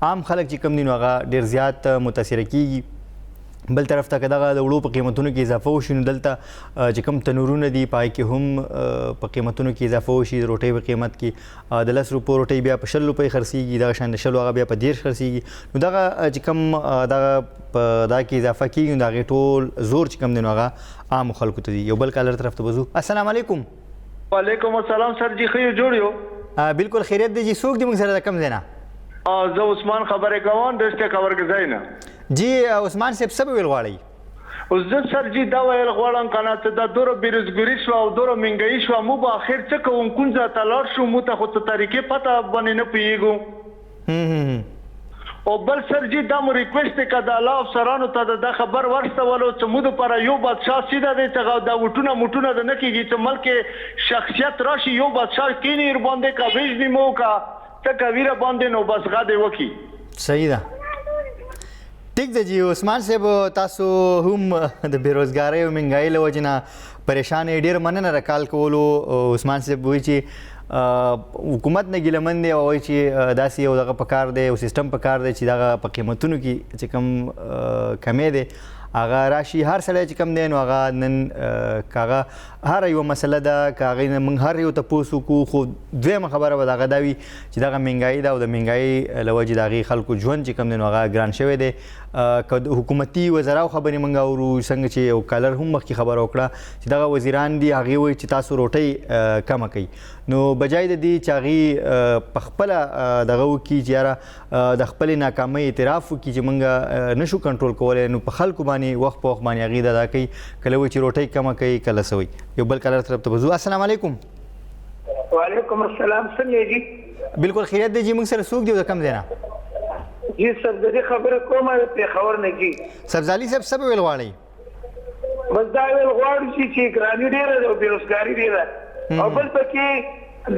عام خلک چې کوم دي نو هغه ډېر زیات متاثره کېږي. بل طرف ته که دغه د وړو په قیمتونو کې اضافه وشي نو دلته چې کوم تنورونه دي په هغې کې هم په قیمتونو کې اضافه وشي. د روټۍ په قیمت کې د 10 روپو روټۍ بیا په 20 روپۍ خرڅېږي، دغه شان د 20 هغه بیا په 30 خرڅېږي. نو دغه چې کوم دغه په دا کې اضافه کېږي نو د هغې ټول زور چې کوم دی نو هغه عامو خلکو ته دي. یو بل کالر طرف ته به ځو. السلام علیکم. وعلیکم السلام سر جی، ښه یو جوړ یو؟ بالکل خیریت دی جی. څوک دي موږ سره د کوم ځای نه؟ زه عثمان خبرې کوم ډسټرکټ اورګزی نه. جی عثمان صاحب، څه به ویل غواړئ؟ اوس زه سر جی دا ویل غواړم که نه چې دا دوره بېروزګاري شوه او دوره مهنګایي شوه، موږ به اخر څه کوو، کوم ځای ته لاړ شو؟ موږ ته خو څه طریقې پته باندې نه پوهېږو. او بل سر جی دا مو ریکویسټ دی که د الله افسرانو ته د دا خبر ورسولو چې موږ دپاره یو بادشاه سیده دی چې هغه دا وټونه موټونه د نه کېږي، چې ملک شخصیت راشي، یو بادشاه کښېني ورباندې، که وژني مو که څه کوي رباندې، نو بس غه دې وکړي. صحیح ده، ټیک ده جی. عثمان صاحب تاسو هم د بېروزګارۍ او مهنګایۍ له وجې نه پریشان یې، ډېره مننه د کال کولو. عثمان صاحب وایي چې حکومت نه ګیله من دی او وایي چې داسې یو دغه پکار دی او سیستم پکار دی چې دغه په قیمتونو کې چې کوم کمی دی هغه راشي. هر سړی چې کوم دی نو هغه نن که هغه هره یوه مسله ده که هغې نه موږ هر یو تپوس وکړو، خو دویمه خبره به د هغه دا وي چې دغه مهنګایي ده او د مهنګایۍ له وجې د هغې خلکو ژوند چې کوم دی نو هغه ګران شوی دی. که د حکومتي وزراو خبرې موږ اورو، څنګه چې یو کالر هم مخکې خبره وکړه چې دغه وزیران دي هغې وایي چې تاسو روټۍ کمه کړئ، نو بجای د دې چې هغې په خپله دغه وکړي چې یاره د خپلې ناکامۍ اعتراف وکړي چې موږ نشو کنټرول کولی، نو په خلکو باندې وخت په وخت باندې هغې دا کوي، کله وایي چې روټۍ کمه کوي، کله څه وایي. یو بل کالر طرف ته به ځو. السلام علیکم. وعلیکم السلام، څنګه یې جی؟ بالکل خیریت دی جی. موږ سره څوک دی او د کوم ځای نه؟ جی سبزالي خبره کوم د پېښور نه جی. سبزالي صاحب څه به ویل غواړئ؟ بس دا ویل غواړو چې ګراني ډېره ده او بېروزګاري ډېره، او بل پکې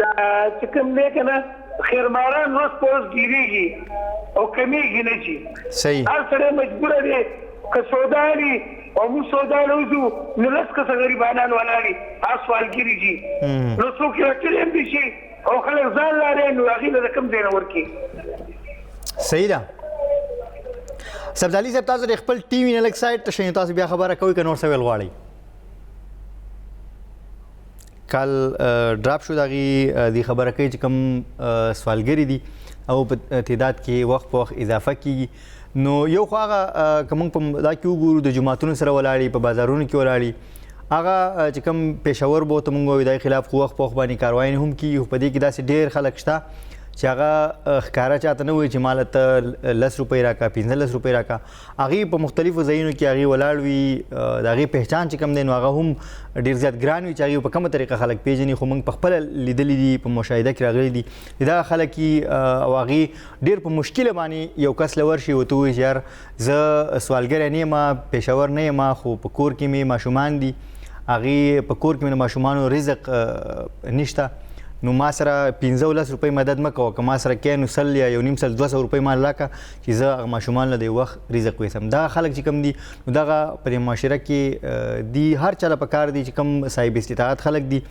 دا چې کوم دی که نه خیرماران ورځ په ورځ ډېرېږي او کمېږي نه جي. صحیح. هر سړی مجبوره دی که سودا لري او موږ سودا له وځو نو 10 کسه غریبانان ولاړ دي، هغه سوالګري جي، نو څوک یې رټلی هم دي شي او خلک ځان لارې، نو هغې له د کوم ځای نه ورکړي؟ صحیح ده. سبزالي صاحب تاسو د خپل ټي وي نه لږ سایډ ته شئ، تاسو بیا خبره کوئ که نور څه ویل غواړئ؟ کال ډراپ شو، د هغې دې خبره کوي چې کوم سوالګري دي او په تعداد کې وخت په وخت اضافه کېږي. نو یو خو هغه که موږ په دا کې وګورو د جوماتونو سره ولاړي، په بازارونو کې ولاړي، هغه چې کوم پېښور به ورته موږ وایو د هغې خلاف خو وخت په وخت باندې کاروايي هم کېږي، خو په دې کې داسې ډېر خلک شته چې هغه ښکاره چاته نه وایي چې ماله ته 10 روپۍ راکړه، 15 روپۍ راکړه، هغې په مختلفو ځایونو کې هغې ولاړ وي، د هغې پهچان چې کوم دی نو هغه هم ډېر زیات ګران وي چې هغې په کومه طریقه خلک پېژني، خو موږ په خپله لیدلي دي، په مشاهده کې راغلي دي چې دغه خلک یې، او هغې ډېر په مشکله باندې یو کس له ورشي ورته ووایي چې یار زه سوالګری نه یم، پېښور نه یم، خو په کور کې مې ماشومان دي، هغې په کور کې مې د ماشومانو رزق نشته، نو ما سره 15 او 10 روپۍ مدد مه کوه، که ما سره کې نو 100 یا 1.5 200 روپۍ مال راکړه چې زه هغه ماشومان له د یو وخت رزق ویسم. دغه خلک چې کوم دي نو دغه په دې معاشره کې دي، هر چا له پکار دي چې کوم صاحب استطاعت خلک دي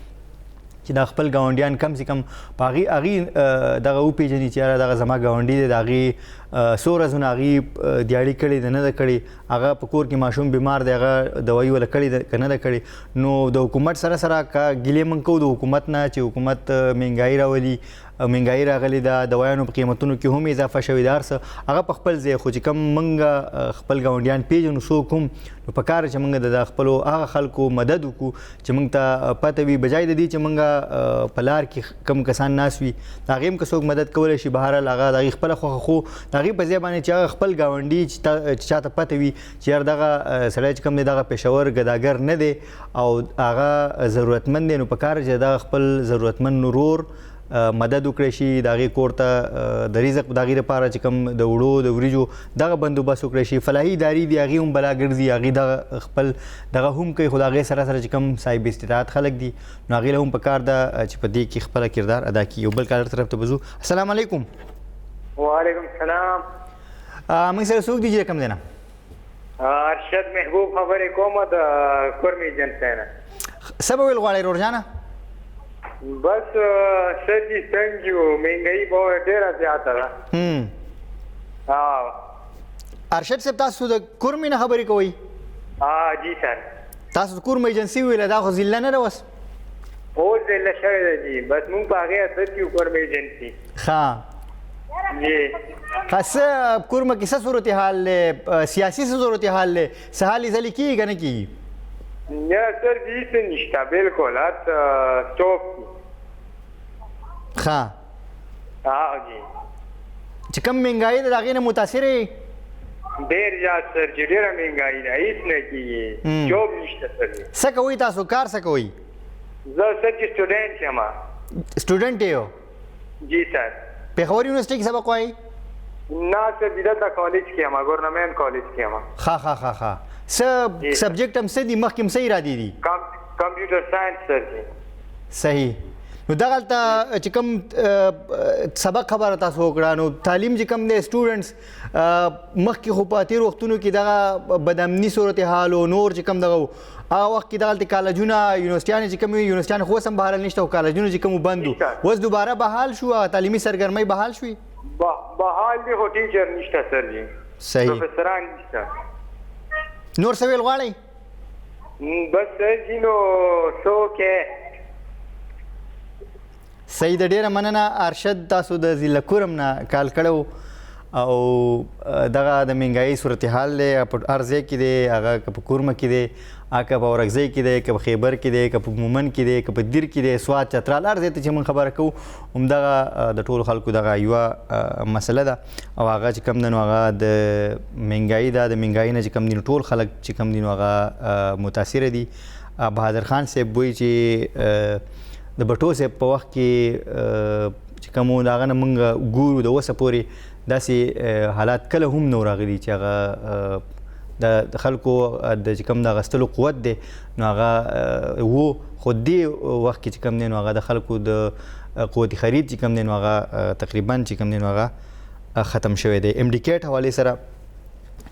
چې دا خپل ګاونډیان کم سي کم په هغې دغه وپېژني چې یاره دغه زما ګاونډي دی، د هغې څو ورځونه هغې دیاړي کړې ده نه ده کړې، هغه په کور کې ماشوم بیمار دی، هغه دوایي وله کړې ده که نه ده کړې. نو د حکومت سره سره که ګیلې موږ کوو د حکومت نه چې حکومت مهنګایي راولي، مهنګایي راغلې ده، دوایانو په قیمتونو کې هم اضافه شوې ده، هر څه هغه په خپل ځای، خو چې کوم موږ خپل ګاونډیان پېژنو څوک هم، نو په کار چې موږ د خپلو هغه خلکو مدد وکړو چې موږ ته پته وي، بجای د دې چې موږ په لار کې کم کسان ناست وي د هغې هم که څوک مدد کولی شي، بهرحال هغه د هغې خپله خوښه، خو د هغې په ځای باندې چې هغه خپل ګاونډي چې چاته پته وي چې یار دغه سړی چې کوم دی دغه پېښور ګداګر نه دی او هغه ضرورتمند دی، نو په کار چې دغه خپل ضرورتمند ورور مدد وکړی شي، د هغې کور ته د رزق د هغې لپاره چې کوم د اوړو د وریجو دغه بندوبست وکړی شي. فلاحي ادارې دي هغې هم بلا ګرځي، هغې دغه خپل دغه هم کوي، خو د هغې سره سره چې کوم صاحب استطاعت خلک دي نو هغې له هم پکار ده چې په دې کې خپله کردار ادا کړي. یو بل کالر طرف ته به ځو. السلام علیکم. وعلیکم السلام. موږ سره څوک دي چې کوم ځای نه؟ ارشد محبوب خبرې کوم د کورمې ایجنسۍ نه. څه به ویل غواړئ ورور جانه؟ بس سر جي تنګ یو، مهنګایي به ډېره زیاته ده. ارشد صاحب تاسو د کورمې نه خبرې کوئ؟ جی سر. تاسو د کورمې ایجنسي ویله، دا خو ضلع نه ده اوس؟ اوس ضلع شوې ده جي، بس مونږ په هغې عادت یو کورمې ایجنسي. ښه جی. ښه، څه کورمه کې څه صورتحال دی، سیاسي څه صورتحال دی، څه هلې ځلې کېږي که نه کېږي؟ نه سر جی، هېڅ نشته، بالکل هر څه سټاپ دي. ښه. جی. چې کوم مهنګایي ده د هغې نه متاثر یې؟ ډېر زیات سر جی، ډېره مهنګایي ده، هېڅ نه کېږي، جاب نشته سر جی. څه کوئ تاسو، کار څه کوئ؟ زه سر جی سټوډنټ یم. سټوډنټ یې؟ جی سر. پېښور یونیورسټي کې سبق وایي؟ نه سر جی، دلته کالج کې یم، ګورنمنټ کالج کې یم. ښه ښه ښه ښه. څه سبجیکټ هم څه دي، مخکې هم څه ارادې دي؟ کمپیوټر ساينس سر جی. صحیح. نو دغلته چې کوم سبق خبره تاسو وکړه، نو تعلیم چې کوم دی سټوډنټس مخکې خو په تېرو وختونو کې دغه بدامني صورتحال او نور چې کوم دغه و، هغه وخت کې دغلته کالجونه یونیورسټیانې چې کوم وې، یونیورسټیانې خو اوس هم بحرحال نشته، خو کالجونه چې کوم بند وو، اوس دوباره بحال شو، هغه تعلیمي سرګرمۍ بحال شوې؟ بحال دي خو ټیچر نشته سر جی. صحیح. پروفیسران نشته. نور څه ویل غواړئ؟ بس سر جی نو څوک. صحیح ده، ډېره مننه ارشد، تاسو د ضلع کورم نه کال کړی او دغه د مهنګایۍ صورتحال دی، په هر ځای کې دی، هغه که په کورمه کې دی، هغه که په اورکزۍ کې دی، که په خیبر کې دی، که په مومند کې دی، که په دیر کې دی، سوات، چترال، هر ځای ته چې موږ خبره کوو همدغه د ټولو خلکو دغه یوه مسله ده. او هغه چې کوم دی نو هغه د مهنګایۍ ده، د مهنګایۍ نه چې کوم دی نو ټول خلک چې کوم دی نو هغه متاثره دي. بهادر خان صاحب وایي چې د بټو صاحب په وخت کې چې کوم و د هغه نه موږ ګورو د اوسه پورې داسې حالات کله هم نه راغلي چې هغه د خلکو د چې کوم د اخیستلو قوت دی نو هغه و، خو دې وخت کې چې کوم دی نو هغه د خلکو د قوت خرید چې کوم دی نو هغه تقریبا چې کوم دی نو هغه ختم شوی دی. ایم ډي کیټ حوالې سره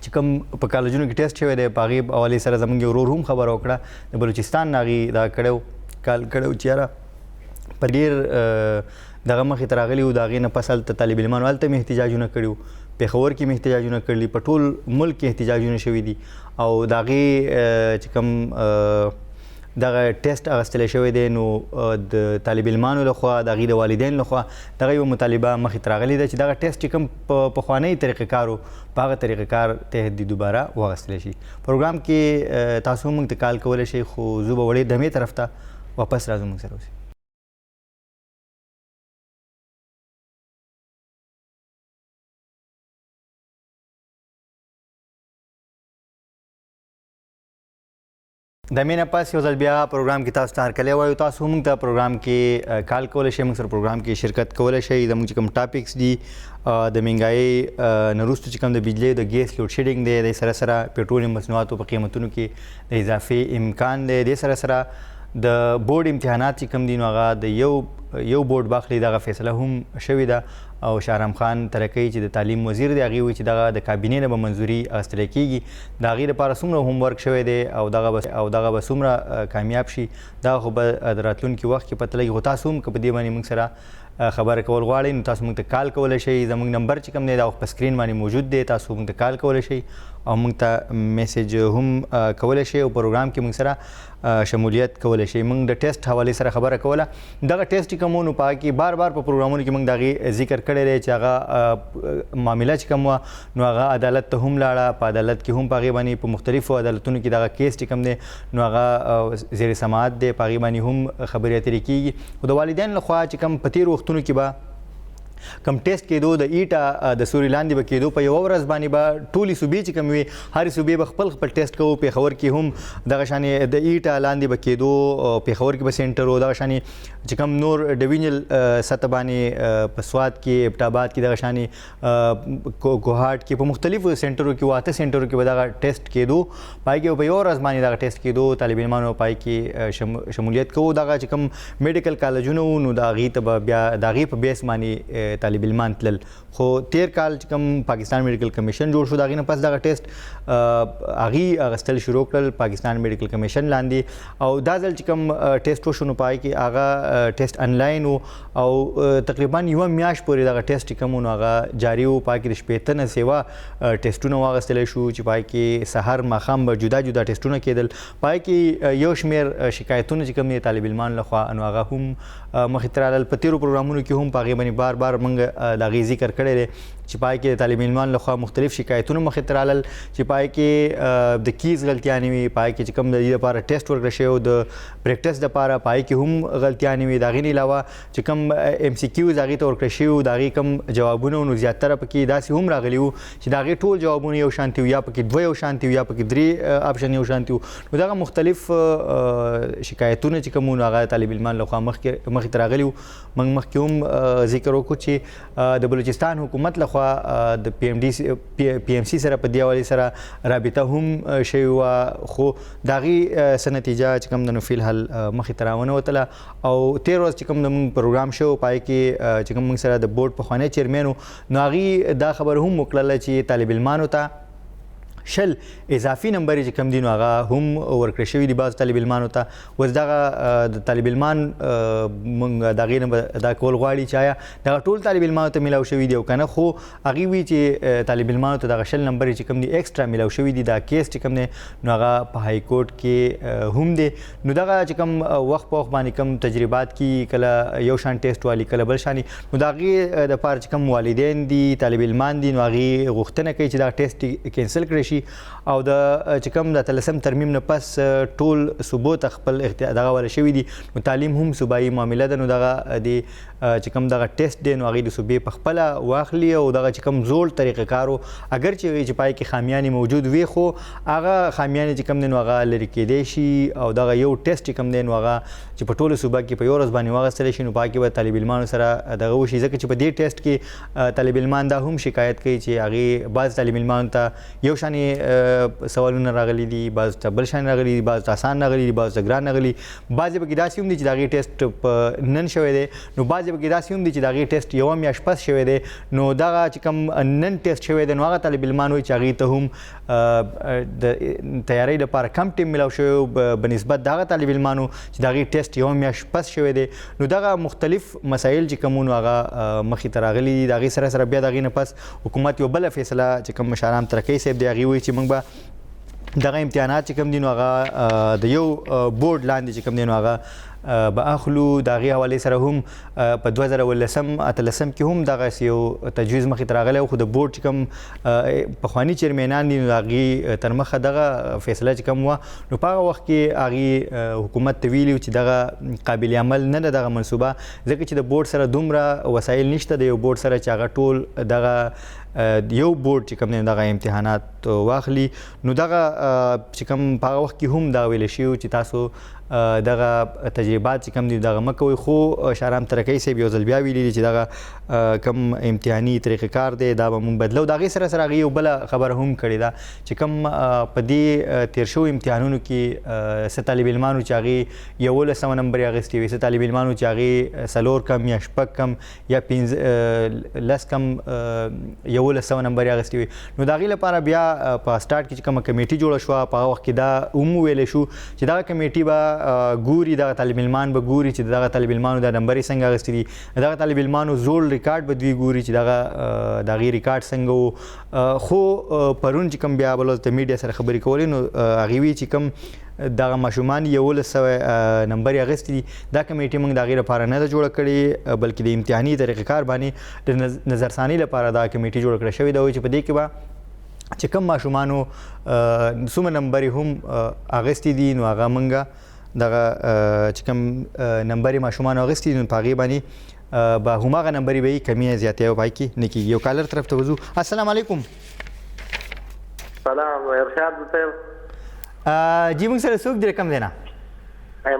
چې کوم په کالجونو کې ټیسټ شوی دی، په هغې حوالې سره زموږ یو ورور هم خبره وکړه، د بلوچستان نه هغې دا کړی و، کال کړی و چې یاره په ډېر دغه مخې ته راغلي وو، د هغې نه پس هلته طالب علمانو هلته هم احتجاجونه کړي وو، پېښور کې هم احتجاجونه کړي، په ټول ملک کې احتجاجونه شوي دي. او د هغې چې کوم دغه ټیسټ اخیستلی شوی دی نو د طالب علمانو لخوا، د هغې د والدینو لخوا دغه یوه مطالبه مخې ته راغلې ده چې دغه ټیسټ چې کوم په پخوانۍ طریقه کار و، په هغه طریقه کار تحت دې دوباره واخیستلی شي. پروګرام کې تاسو هم موږ ته کال کولی شئ، خو زه به وړې دمې طرف ته واپس راځو، موږ سره اوسئ. د مینه پس یو ځل بیا پروګرام کې تاسو ته هرکلی وایو. تاسو موږ ته پروګرام کې کال کولی شئ، موږ سره پروګرام کې شرکت کولی شئ. زموږ چې کوم ټاپکس دي د مهنګایۍ نه وروسته چې کوم د بجلۍ د ګیس لوډ شیډینګ دی، د سره سره پټرولیم مصنوعاتو په قیمتونو کې د اضافې امکان دی، دې سره سره د بورډ امتحانات چې کوم دي نو هغه د یو بورډ باخلي، دغه فیصله هم شوې ده. او شهرام خان ترکۍ چې د تعلیم وزیر دی هغې وایي چې دغه د کابینې نه به منظوري اخیستل کېږي، د هغې لپاره څومره هوم ورک شوی دی او دغه به څومره کامیاب شي دا خو به د راتلونکي وخت کې پته لګي. خو تاسو هم که په دې باندې موږ سره خبره کول غواړئ نو تاسو موږ ته کال کولی شئ. زموږ نمبر چې کوم دی دا په سکرین باندې موجود دی، تاسو موږ ته کال کولی شئ او موږ ته میسج هم کولی شئ او پروګرام کې موږ سره شمولیت کولی شئ. موږ د ټیسټ حوالې سره خبره کوله، دغه ټیسټ چې کوم و نو په هغه کې بار بار په پروګرامونو کې موږ د هغې ذکر کړی دی چې هغه معامله چې کوم وه نو هغه عدالت ته هم لاړه، په عدالت کې هم په هغې باندې په مختلفو عدالتونو کې دغه کیس چې کوم دی نو هغه زیر سماعت دی، په هغې باندې هم خبرې اترې کېږي. خو د والدینو لخوا چې کوم په تېرو وختونو کې به کوم ټیسټ کېدو د ایټا د سوري لاندې به کېدو. په یوه ورځ باندې به ټولې صوبې چې کوم وي هرې صوبې به خپل خپل ټیسټ کوو. پېښور کې هم دغه شانې د ایټا لاندې به کېدو، پېښور کې به سینټر و. دغه شانې چې کوم نور ډویژنل سطح باندې په سوات کې، ایبټ آباد کې، دغه شانې کوهاټ کې، په مختلفو سینټرو کې، 8 سینټرو کې به دغه ټیسټ کېدو. پای کې په یوه ورځ باندې دغه ټیسټ کېدو، طالب علمانو پای کې شمولیت کوو. دغه چې کوم میډیکل کالجونه وو نو د هغې ته به بیا د هغې په بیس باندې طالب علمان تلل. خو تیر کال چې کوم پاکستان میډیکل کمیشن جوړ شو د هغې نه پس دغه ټیسټ هغې اخیستل شروع کړل پاکستان میډیکل کمیشن لاندې. او دا ځل چې کوم ټیسټ وشو نو په هغې کې هغه ټیسټ انلاین و او تقریبا یوه میاشت پورې دغه ټیسټ چې کوم و نو هغه جاري و. په هغې کې د 60 نه سیوا ټیسټونه واخیستلی شو چې په هغې کې سهار ماښام به جدا جدا ټیسټونه کېدل. په هغې کې یو شمېر شکایتونه چې کوم دي طالب علمانو لخوا نو هغه هم مخې ته راغلل. په تېرو پروګرامونو کې هم په هغې باندې بار بار موږ د هغې ذکر کړی دی چې په هغې کې د طالب علمانو لخوا مختلف شکایتونه مخې ته راغلل چې په هغې کې د کیز غلطیانې وي، په هغې کې چې کوم د دې لپاره ټیسټ ورکړل شوی و د پریکټس دپاره په هغې کې هم غلطیانې وي. د هغې نه علاوه چې کوم ایم سي کیوز هغې ته ورکړل شوي وو د هغې کوم جوابونه وو نو زیاتره پکې داسې هم راغلي وو چې د هغې ټول جوابونه یو شانتي وو، یا پکې 2 یو شانتي وو، یا پکې 3 آپشن یو شانتي وو. نو دغه مختلف شکایتونه چې کوم وو نو هغه طالب علمان لخوا مخې ته راغلي وو. موږ مخکې هم ذکر وکړو چې د بلوچستان حکومت لخوا د پی ایم سی سره په دې حوالې سره رابطه هم شوې وه، خو د هغې څه نتیجه چې کوم ده نو فی الحال مخې ته راونه وتله. او تېر ورځ چې کوم د موږ پروګرام شو په هغې کې چې کوم موږ سره د بورډ پخوانی چیرمین و نو هغې دا خبره هم وکړله چې طالب علمانو ته 20 اضافي نمبرې چې کوم دي نو هغه هم ورکړی شوي دي بعضو طالب علمانو ته. اوس دغه د طالب علمان موږ د هغې نه به دا کول غواړي چې آیا دغه ټول طالب علمانو ته میلاو شوي دي او که نه، خو هغې وي چې طالب علمانو ته دغه 20 نمبرې چې کوم دي ایکسټرا میلاو شوي دي. دا کیس چې کوم دی نو هغه په های کورټ کې هم دی. نو دغه چې کوم وخت په وخت باندې کوم تجربات کیږي، کله یو شان ټیسټ والي کله بل شان، نو د هغې دپاره چې کوم والدین دي طالب علمان دي نو هغې غوښتنه کوي چې دا ټیسټ کینسل کړی شي او د چې کوم د 13 ترمیم نه پس ټول صوبو ته خپل دغه ولا شوي دي نو تعلیم هم صوبایي معامله ده. نو دغه د چې کوم دغه ټیسټ دی نو هغې د صوبې په خپله واخلي او دغه چې کوم زوړ طریقه کار و اګر چې پای کې خامیانې موجود وي خو هغه خامیانې چې کوم دی نو هغه لرې کېدی شي او دغه یو ټیسټ چې کوم دی نو هغه چې په ټوله صوبه کې په یو ورځ باندې واخیستل شي نو په هغې کې به طالب علمانو سره دغه وشي. ځکه چې په دې ټیسټ کې طالب علمان دا هم شکایت کوي چې هغې بعض طالب علمانو ته یو شانې سوالونه راغلي دي، بعض ته بل شان راغلي دي، بعض ته اسان راغلي دي، بعض ته ګران راغلي، بعضې پکې داسې هم دي چې د هغې ټیسټ په نن شوی دی، نو بعضې پکې داسې هم دي چې د هغې ټیسټ یوه میاشت پس شوی دی. نو دغه چې کوم نن ټیسټ شوی دی نو هغه طالب علمان وایي چې هغې ته هم د تیارۍ لپاره کم ټیم میلاو شوی و به نسبت د هغه طالب علمانو چې د هغې ټیسټ یوه میاشت پس شوی دی. نو دغه مختلف مسایل چې کوم وو نو هغه مخې ته راغلي دي. د هغې سره سره بیا د هغې نه پس حکومت یو بله فیصله چې کوم مشارام ترکۍ صاحب دی هغې وایي چې موږ به دغه امتحانات چې کوم دي نو هغه د یو بورډ لاندې چې کوم دی نو هغه به اخلو. د هغې حوالې سره هم په 2018 کې هم دغسې یو تجویز مخې ته راغلی و، خو د بورډ چې کوم پخواني چیرمینان دي نو د هغې تر مخه دغه فیصله چې کوم وه نو په هغه وخت کې هغې حکومت ته ویلي و چې دغه قابل عمل نه ده دغه منصوبه، ځکه چې د بورډ سره دومره وسایل نشته د یو بورډ سره چې هغه ټول دغه یو بورډ چې کوم دی دغه امتحانات واخلي. نو دغه چې کوم په هغه وخت کې هم دا ویل شوي و چې تاسو دغه تجربات چې کوم دي دغه مه کوئ، خو شهرام ترکۍ صاحب یو ځل بیا ویلي دي چې دغه کوم امتحاني طریقه کار دی دا به موږ بدلو. د هغې سره سره هغې یو بله خبره هم کړې ده چې کوم په دې تېر شوو امتحانونو کې څه طالب علمانو چې هغې 1100 نمبرې اخیستې وي، څه طالب علمانو چې هغې 4 کم یا 6 کم یا 5 کم 1100 نمبرې اخیستې وي، نو د هغې لپاره بیا په سټارټ کې چې کومه کمیټي جوړه شوه په هغه وخت کې دا هم وویلی شو چې دغه کمیټي به ګوري، دغه طالب علمان به ګوري چې دغه طالب علمانو دا نمبرې څنګه اخیستې دي، دغه طالب علمانو زوړ ریکارډ به دوی ګوري چې دغه د هغې ریکارډ څنګه و. خو پرون چې کوم بیا بل ورځ د میډیا سره خبرې کولې نو هغې وی چې کوم دغه ماشومان 1100 نمبرې اخیستې دي دا کمیټي موږ د هغې لپاره نه ده جوړه کړې، بلکې د امتحاني طریقه کار باندې د نظرثاني لپاره دا کمیټي جوړه کړې شوې ده. وایي چې په دې کې به چې کوم ماشومانو څومره نمبرې هم اخیستې دي نو هغه موږ دغه چې کوم نمبرې ماشومانو اخیستې دي نو په هغې باندې به هماغه نمبرې به یې کمی زیاتی او پای کې نه کېږي. یو کالر طرف ته وځو. السلام علیکم. سلام ارشاد صاحب. جی موږ سره څوک دی کوم ځای نه؟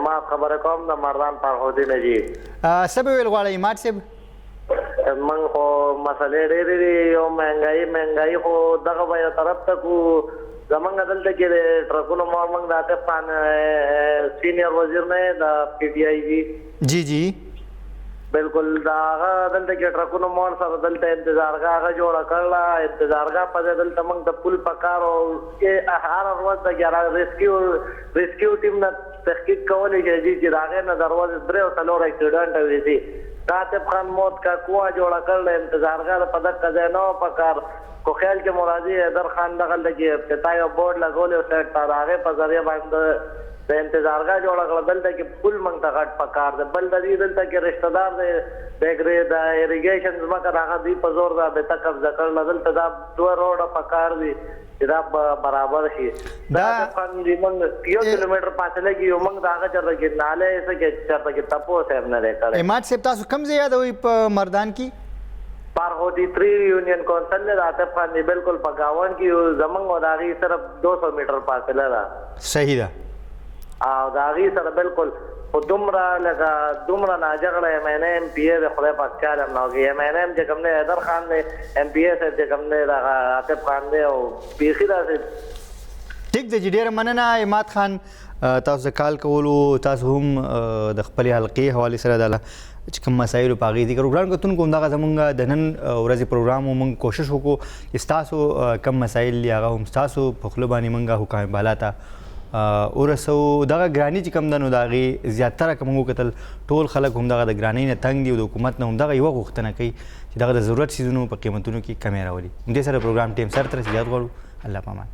ما خبره کوم د مردان پرهودي نه جی. څه به ویل غواړئ عماد صاحب؟ موږ خو مسلې ډېرې دي، یو مهنګایي خو دغه به یو طرف ته کو. زمونږ دلته کې د ټرکونو موږ د عاطف خان سینیئر وزیر نه د پی ټی آی جی. جی جی بالکل. دا هغه دلته کې ټرکونو مور سره دلته انتظارګاه هغه جوړه کړله. انتظارګاه په ځای دلته موږ ته پول پکار او هره ورځ د ریسکیو ټیم نه تحقیق کولی شي چې د هغې نه د ورځې 3 او 4 اکسیډنټ ویسي. د عاطف خان موت کا کوه جوړه کړله، انتظارګاه په دقه ځای نه وه پکار. خو خیال کې مو راځي حیدر خان دغلته کې افتتاح یو بورډ لګولی و سایډ ته، د هغې په ذریعه باندې د انتظارګاه جوړه کړه. دلته کې پول موږ ته غټ پکار دی. بل د دې دلته کې رشته دار دی د ایریګیشن ځمکه د هغه دوی په زور رابطه قبضه کړله. دلته دا 2 روډه پکار دي چې دا برابر شي. دا خان دی موږ 1 کیلومتر فاصله کې یو، موږ د هغه چېرته کې نالې څه کې چېرته کې تپوس هم نه دی کړی. عماد صاحب تاسو کوم ځای یادوئ په مردان کې؟ پارهودي 3 یونین کونسل دی د عاطف خان دی، بالکل په ګاونډ کې یو. زمونږ او د هغې صرف 200 میټر فاصله ده. صحیح ده. او د هغې سره بالکل خو دومره لکه دومره ناجغړه ایم این ایم پي ای دی، خدای پاک چاله هم نه وکړي. ایم این ایم چې کوم دی حیدر خان دی، ایم پي ای صاحب چې کوم دی دغه عاطف خان دی، او بیخي داسې. ټیک دی جی، ډېره مننه عماد خان تاسو د کال کولو. تاسو هم د خپلې حلقې حوالې سره د چې کوم مسایلو په هغې ذکر وکړو. ګران کتونکو همدغه زمونږ د نن ورځې پروګرام و. موږ کوشش وکړو چې ستاسو کوم مسایل دي هغه هم ستاسو په خوله باندې موږ حکام بالا ته ورسوو. دغه ګراني چې کوم ده نو د هغې زیاتره که موږ وکتل ټول خلک هم دغه د ګرانۍ نه تنګ دي او د حکومت نه هم دغه یوه غوښتنه کوي چې دغه د ضرورت څیزونو په قیمتونو کې کمی راولي. همدې سره پروګرام ټیم سر ته رسېږي. غواړو الله په امان.